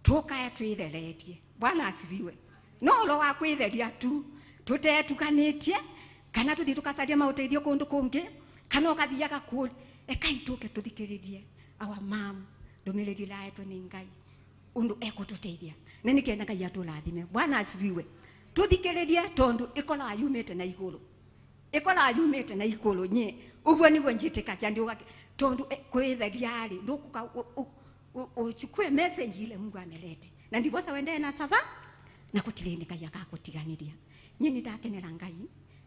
tũkaya twĩtheretie. Bwana asifiwe. No ũhoro wa kwĩtheria tu tũtetukanĩtie kana tũthiĩ tũkacaria maũteithio kũndũ kũngĩ kana ũgathiaga kũ ekai tũke tũthikĩrĩrie our mom ndũmĩrĩri ĩrahetwo nĩ Ngai ũndũ ekũtũteithia na nĩkenda Ngai atũrathime. Bwana asifiwe. Tũthikĩrĩrie tondũ ĩkoraga yumĩte na igũrũ, ĩkoraga yumĩte na igũrũ nye ũguo nĩguo njĩtĩkagia ndiuga tondu kwĩtheria rĩ ndũkũka uchukue message ile Mungu amelete na ndiposa wendee na sava na gũtirĩ nĩ Ngai agakũtiganĩria. Niĩ nĩ ndakenera Ngai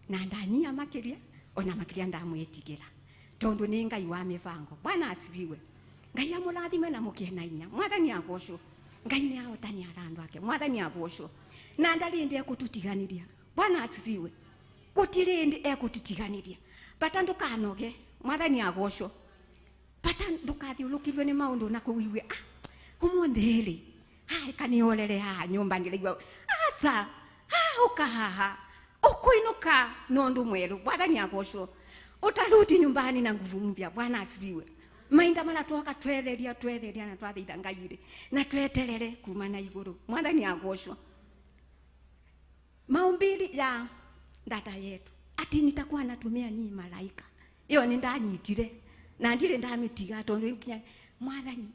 na ndanyia makĩria ona makĩria ndamwĩtigĩra tondu nĩ Ngai wa mĩbango. Bwana asifiwe. Ngai amũrathime na mũkĩe na inya. Mwathani agocwo. Ngai nĩ ahotania andũ ake. Mwathani agocwo. Na ndarĩ ndĩ ekũtũtiganĩria. Bwana asifiwe. Gũtirĩ ndĩ ekũtũtiganĩria. Bata ndũkanoge. Mwathani agocwo. Bata ndũkathiũrũkĩrwo nĩ maũndũ na kũu igue ah ũmũthĩ rĩ ah kanĩorere haha nyũmba ndĩraigua aca ah ũka haha ũkũinũka na ũndũ mwerũ. Mwathani agocwo. Utarudi nyumbani na nguvu mpya. Bwana asifiwe. Mainda mara twoka twetheria twetheria na twathaitha Ngai rĩ na tweterere kuma na igũrũ. Mwathani agocwo. Maumbili ya dada yetu ati nitakuwa natumia nyinyi malaika iyo ni ndanyitire na ndire ndamitiga tondu nginya Mwathani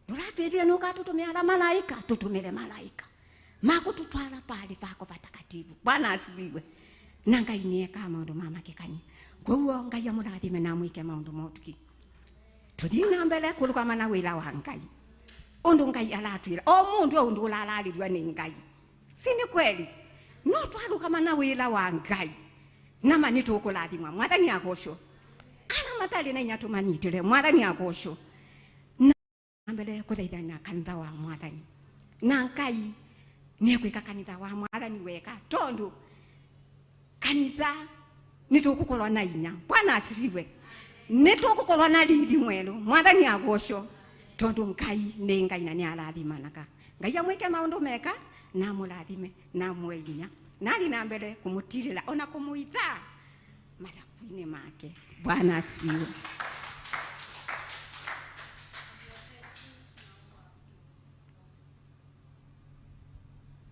uratwirire nukatutumia malaika tutumire malaika makututwara pali pako patakatifu. Bwana asifiwe. Na Ngai nieka maundu ma makekania. Koguo Ngai amurathime na amwike maundu motuki tuthii na mbere kurugama na wira wa Ngai undu Ngai aratwira o mundu undu urararĩrua ni Ngai si ni kweli no twarugama na wira wa Ngai nama nĩ tũkũrathimwa. Mwathani agocwo. Ana matarĩ na inya tũmanyitĩre. Mwathani agocwo. Na mbere kũthaithana kanitha wa Mwathani na Ngai nĩ egwĩka kanitha wa Mwathani wega tondu kanitha nĩ tũgũkorwo na inya. Bwana asifiwe. Nĩ tũgũkorwo na riri mwerũ. Mwathani agocwo tondu Ngai nĩ Ngai na nĩ arathimanaga. Ngai amwĩke maũndũ mega na amũrathime na amwe inya na thiĩ na mbere kũmũtirĩra ona kũmũitha mathaku-inĩ make. Bwana asifiwe.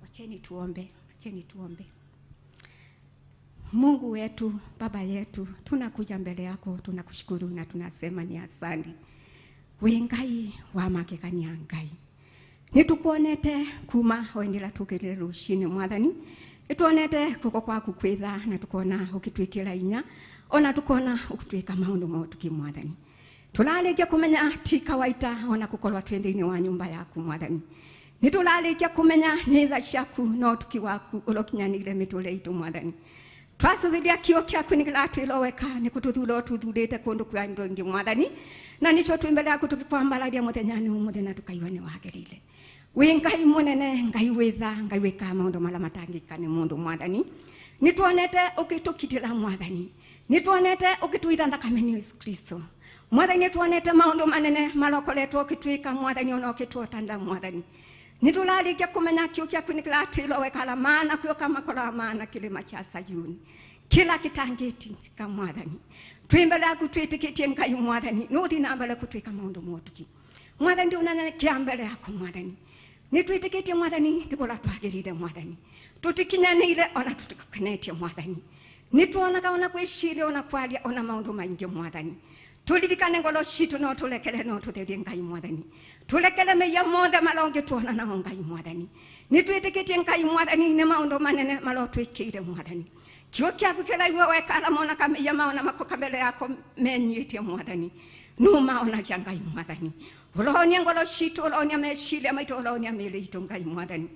Wacheni tuombe, wacheni tuombe. Mungu wetu, Baba yetu, tunakuja mbele yako, tunakushukuru na tunasema ni asante. We Ngai wa makekania Ngai. Nitukuonete kuma hoendera tukirire rucini Mwathani. Nituonete guoko kwaku kwitha na tukona ukitwikira inya ona tukona ukitwika maundu motuki Mwathani. Turarĩkia kumenya ti kawaida ona gukorwo twi thiini wa nyumba yaku Mwathani. Nĩtũrarĩkia kũmenya nĩ tha ciaku na ũtuki waku ũrokinyanĩire mĩtũrĩre itũ Mwathani. Twacũthĩria kĩo kĩaku nĩ kĩratwĩroweka nĩ kũtũthura ũtũthurĩte kũndũ kwa andũ aingĩ Mwathani, na nĩcio twĩ mbere yaku tũgĩkwambararia mũthenya-inĩ ũmũthĩ na tũkaigua nĩ wagĩrĩire. Wĩ Ngai mũnene, Ngai wĩ tha, Ngai wĩkaga maũndũ marĩa matangĩka nĩ mũndũ Mwathani. Nĩtuonete ũgĩtũkitĩra Mwathani, nĩtuonete ũgĩtũitha thakame nĩ Yesu Kristo Mwathani, nĩtuonete maũndũ manene marokoretwo ũgĩtwĩka Mwathani ona ũgĩtwotanda Mwathani. Nĩtũrarĩkia kũmenya kĩo kĩaku nĩ kĩratwĩroweka maana kĩo kamakora maana kĩrĩma kĩa Sayuni kĩla kĩtangĩtika Mwathani. Twĩ mbere yaku twĩtĩkĩtie Ngai Mwathani, nũũthiĩ na mbere gũtwĩka maũndũ motuki Mwathani. Ndũnanyenyekea mbere yaku Mwathani, nĩtwĩtĩkĩtie Mwathani tĩkũra twagĩrĩire Mwathani, tũtikinyanĩire ona tũtikukenetie Mwathani. Nĩtuonaga ona kwĩciria ona kwaria ona maũndũ maingĩ Mwathani. Turirikane ngoro citũ no tũrekere no tũtherie Ngai Mwathani. Tũrekere mehia mothe marĩa ũngĩtuona nao Ngai Mwathani. Nĩtwĩtĩkĩtie Ngai Mwathani nĩ maũndũ manene marotwĩkĩire Mwathani. Kĩo kĩaku kĩraigua wekara mona kamehia mao na makoka mbere yako menyuĩtie Mwathani. No maonagia Ngai Mwathani. Ũronia ngoro citũ, ũronia meciria maitũ, ũronia mĩĩrĩ itũ Ngai Mwathani.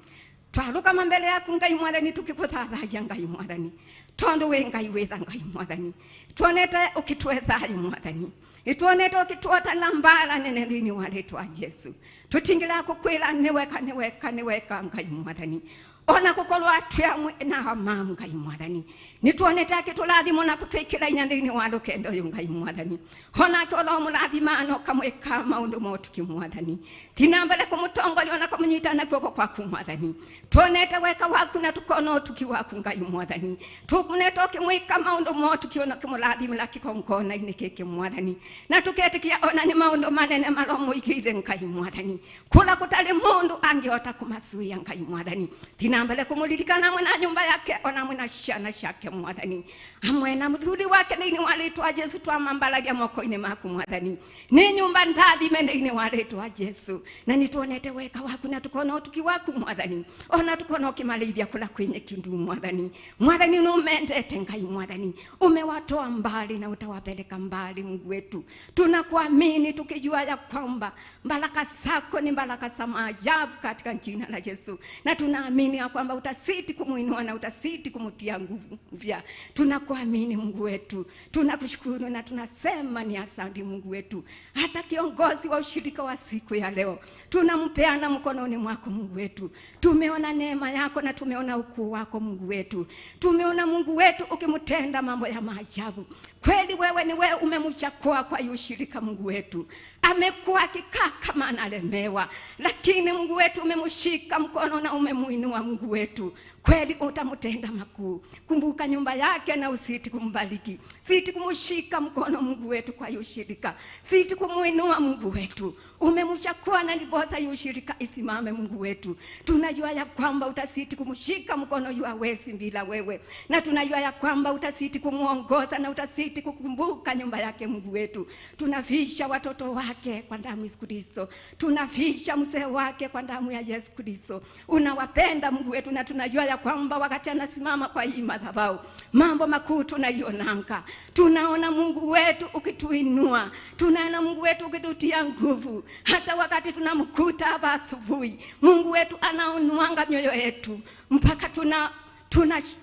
Twarũgama mbere yaku Ngai Mwathani tũkĩgũthathaia Ngai Mwathani, tondũ wĩ Ngai wĩ tha Ngai Mwathani. Tuonete ũkĩtũhe thayũ Mwathani, nĩtuonete ũkĩtũhotana mbara nene thĩinĩ wa rĩtwa Jesu. Tũtingĩrega gũkwĩra nĩ weka nĩ weka nĩ weka Ngai Mwathani. Ona gukorwo atwi amwe na ma Ngai mwathani nituonete akiturathimwo na kutwikira inya thiini wa rukendo uyu Ngai mwathani. Onake oro murathima no kamwika maundu motuki mwathani, tina mbere kumutongoria na kumunyita na guoko kwaku mwathani. Tuonete weka waku na tukona utuki waku Ngai mwathani, tukunete ukimwika maundu motuki ona kimurathimira kikongona-ini giki mwathani, na tuketikia ona ni maundu manene maromuigire Ngai mwathani, kula kutari mundu angihota kumasuia Ngai mwathani. Tina mbere kumuririkana amwe na nyumba yake ona amwe na ciana ciake mwathani, amwe na muthuri wake thiini wa ritwa Jesu, twamambaragia moko-ini maku mwathani. Ni nyumba ndathime thiini wa ritwa Jesu, na nituonete weka waku na tukona utuki waku mwathani, ona tukona ukimarithia kula kwinye kindu mwathani. Mwathani numendete Ngai mwathani, umewatoa mbali na utawapeleka mbali Mungu wetu. Tunakuamini tukijua ya kwamba baraka zako ni baraka za maajabu katika jina la Yesu, na tunaamini ya kwamba utasiti kumuinua na utasiti kumutia nguvu mpya. Tunakuamini Mungu wetu, tunakushukuru na tunasema ni asante Mungu wetu. Hata kiongozi wa ushirika wa siku ya leo tunampeana mkononi mwako Mungu wetu. Tumeona neema yako na tumeona ukuu wako Mungu wetu. Tumeona Mungu wetu ukimtenda mambo ya maajabu. Kweli wewe ni wewe umemchagua kwa ushirika Mungu wetu. Amekuwa akikaa kama analemewa, lakini Mungu wetu umemshika mkono na umemuinua Mungu wetu. Kweli utamtenda makuu. Kumbuka nyumba yake na usiti kumbariki, siti kumshika mkono Mungu wetu kwa ushirika, siti kumuinua Mungu wetu. Umemchagua na ndiposa ushirika isimame Mungu wetu. Tunajua ya kwamba utasiti kumshika mkono yu hawezi bila wewe, na tunajua ya kwamba utasiti kumuongoza na utasiti kukumbuka nyumba yake Mungu wetu. Tunafisha watoto wake kwa damu ya Yesu Kristo, tunafisha mzee wake kwa damu ya Yesu Kristo. Unawapenda Mungu wetu, na tunajua ya kwamba wakati anasimama kwa hii madhabahu mambo makuu tunaionanga. Tunaona Mungu wetu ukituinua, tunaona Mungu wetu ukitutia nguvu. Hata wakati tunamkuta hapa asubuhi, Mungu wetu anaonuanga mioyo yetu mpaka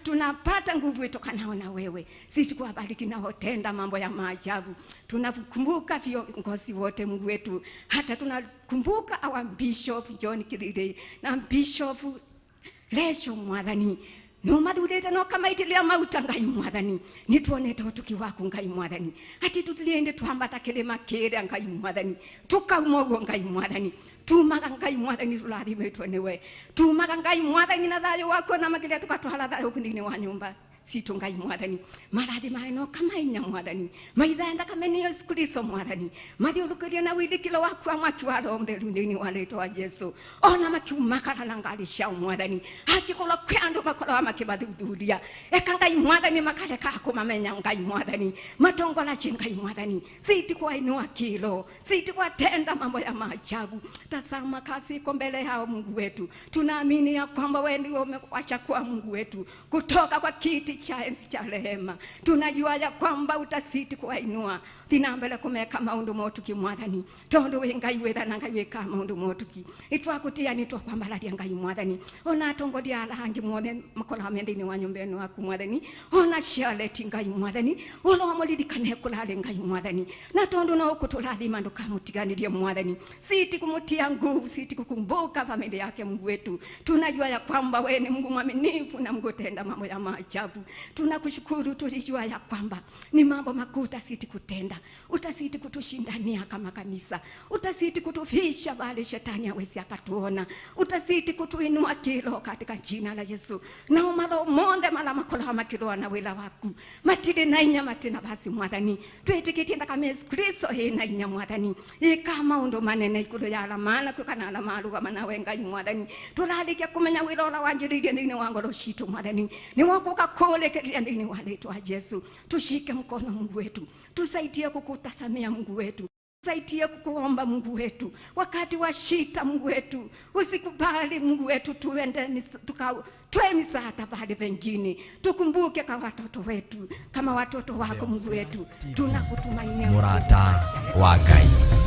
tunapata nguvu itokanao na wewe. Sisi kuwabariki na hotenda mambo ya maajabu. Tunakumbuka viongozi wote Mungu wetu, hata tunakumbuka our Bishop John Kirire na Bishop Lecho mwathani. No mathurite no kamaitiria mauta Ngai mwathani, nituonete utuki waku Ngai mwathani, ati tutiliende twambata kilima kiria Ngai mwathani, tukauma uguo Ngai mwathani. Tumaga Ngai mwathani turathimitwo niwe, tumaga Ngai mwathani na thayo waku na makiria tukatwara thayo thiini wa nyumba situ Ngai mwathani. Marathi mae no kamainya mwathani, maithenda kameni Yesu Kristo mwathani, mathiũrũkĩrie na wĩthikĩro waku wa mwaki wa Roho Mũtheru thĩinĩ wa rĩtwa Jesu. Ona makiumakara na ngari ciao mwathani, hakikorwo kwĩ andũ makoragwo makĩmathuthuria, eka Ngai mwathani makareka kũmamenya Ngai mwathani, matongoragie Ngai mwathani, siti kwainua kilo, siti kwatenda mambo ya maajabu. Tazama kazi iko mbele yao Mungu wetu. Tunaamini ya kwamba wewe ndiwe umewachagua Mungu wetu kutoka kwa kiti cha enzi cha rehema. Tunajua ya kwamba utasiti kuwainua thina mbere kumeka maundu motuki mwathani, tondu wi Ngai wetha na Ngai wika maundu motuki itwakutia ni twakwambararia Ngai mwathani. Ona atongoria arangi mothe makoragwo me thiini wa nyumba ino yaku mwathani, ona ciareti Ngai mwathani, uroa muririkane kurari Ngai mwathani, na tondu no ukuturathima ndukamutiganirie mwathani, siti kumutia nguvu, siti kukumbuka familia yake Mungu wetu. Tunajua ya kwamba wewe ni Mungu mwaminifu na Mungu tenda mambo ya maajabu. Tunakushukuru tulijua ya kwamba ni mambo makuu utasiti kutenda, utasiti kutushindania kama kanisa, utasiti kutufisha wale shetani hawezi akatuona, utasiti kutuinua kilo katika jina la Yesu. Na umalo monde mala makola makilo na wela waku matire na inya matina basi mwathani, twitikitie thakame Yesu Kristo hii na inya mwathani, ika maundu manene ikuru ya alamana kukana alamaruga manawe Ngai mwathani. Turarikia kumenya wira ura wanjiririe thiini wa ngoro citu mwathani, ni wakuka kurekereria thiini wa rĩtwa Yesu. Tushike mkono Mungu wetu, tusaidie kukutasamia Mungu wetu, tusaidie kukuomba Mungu wetu wakati wa shida Mungu wetu. Usikubali Mungu wetu tuende tuwe misaada pale pengine. Tukumbuke kwa watoto wetu kama watoto wako Mungu wetu. Tunakutumainia Murata wa Ngai.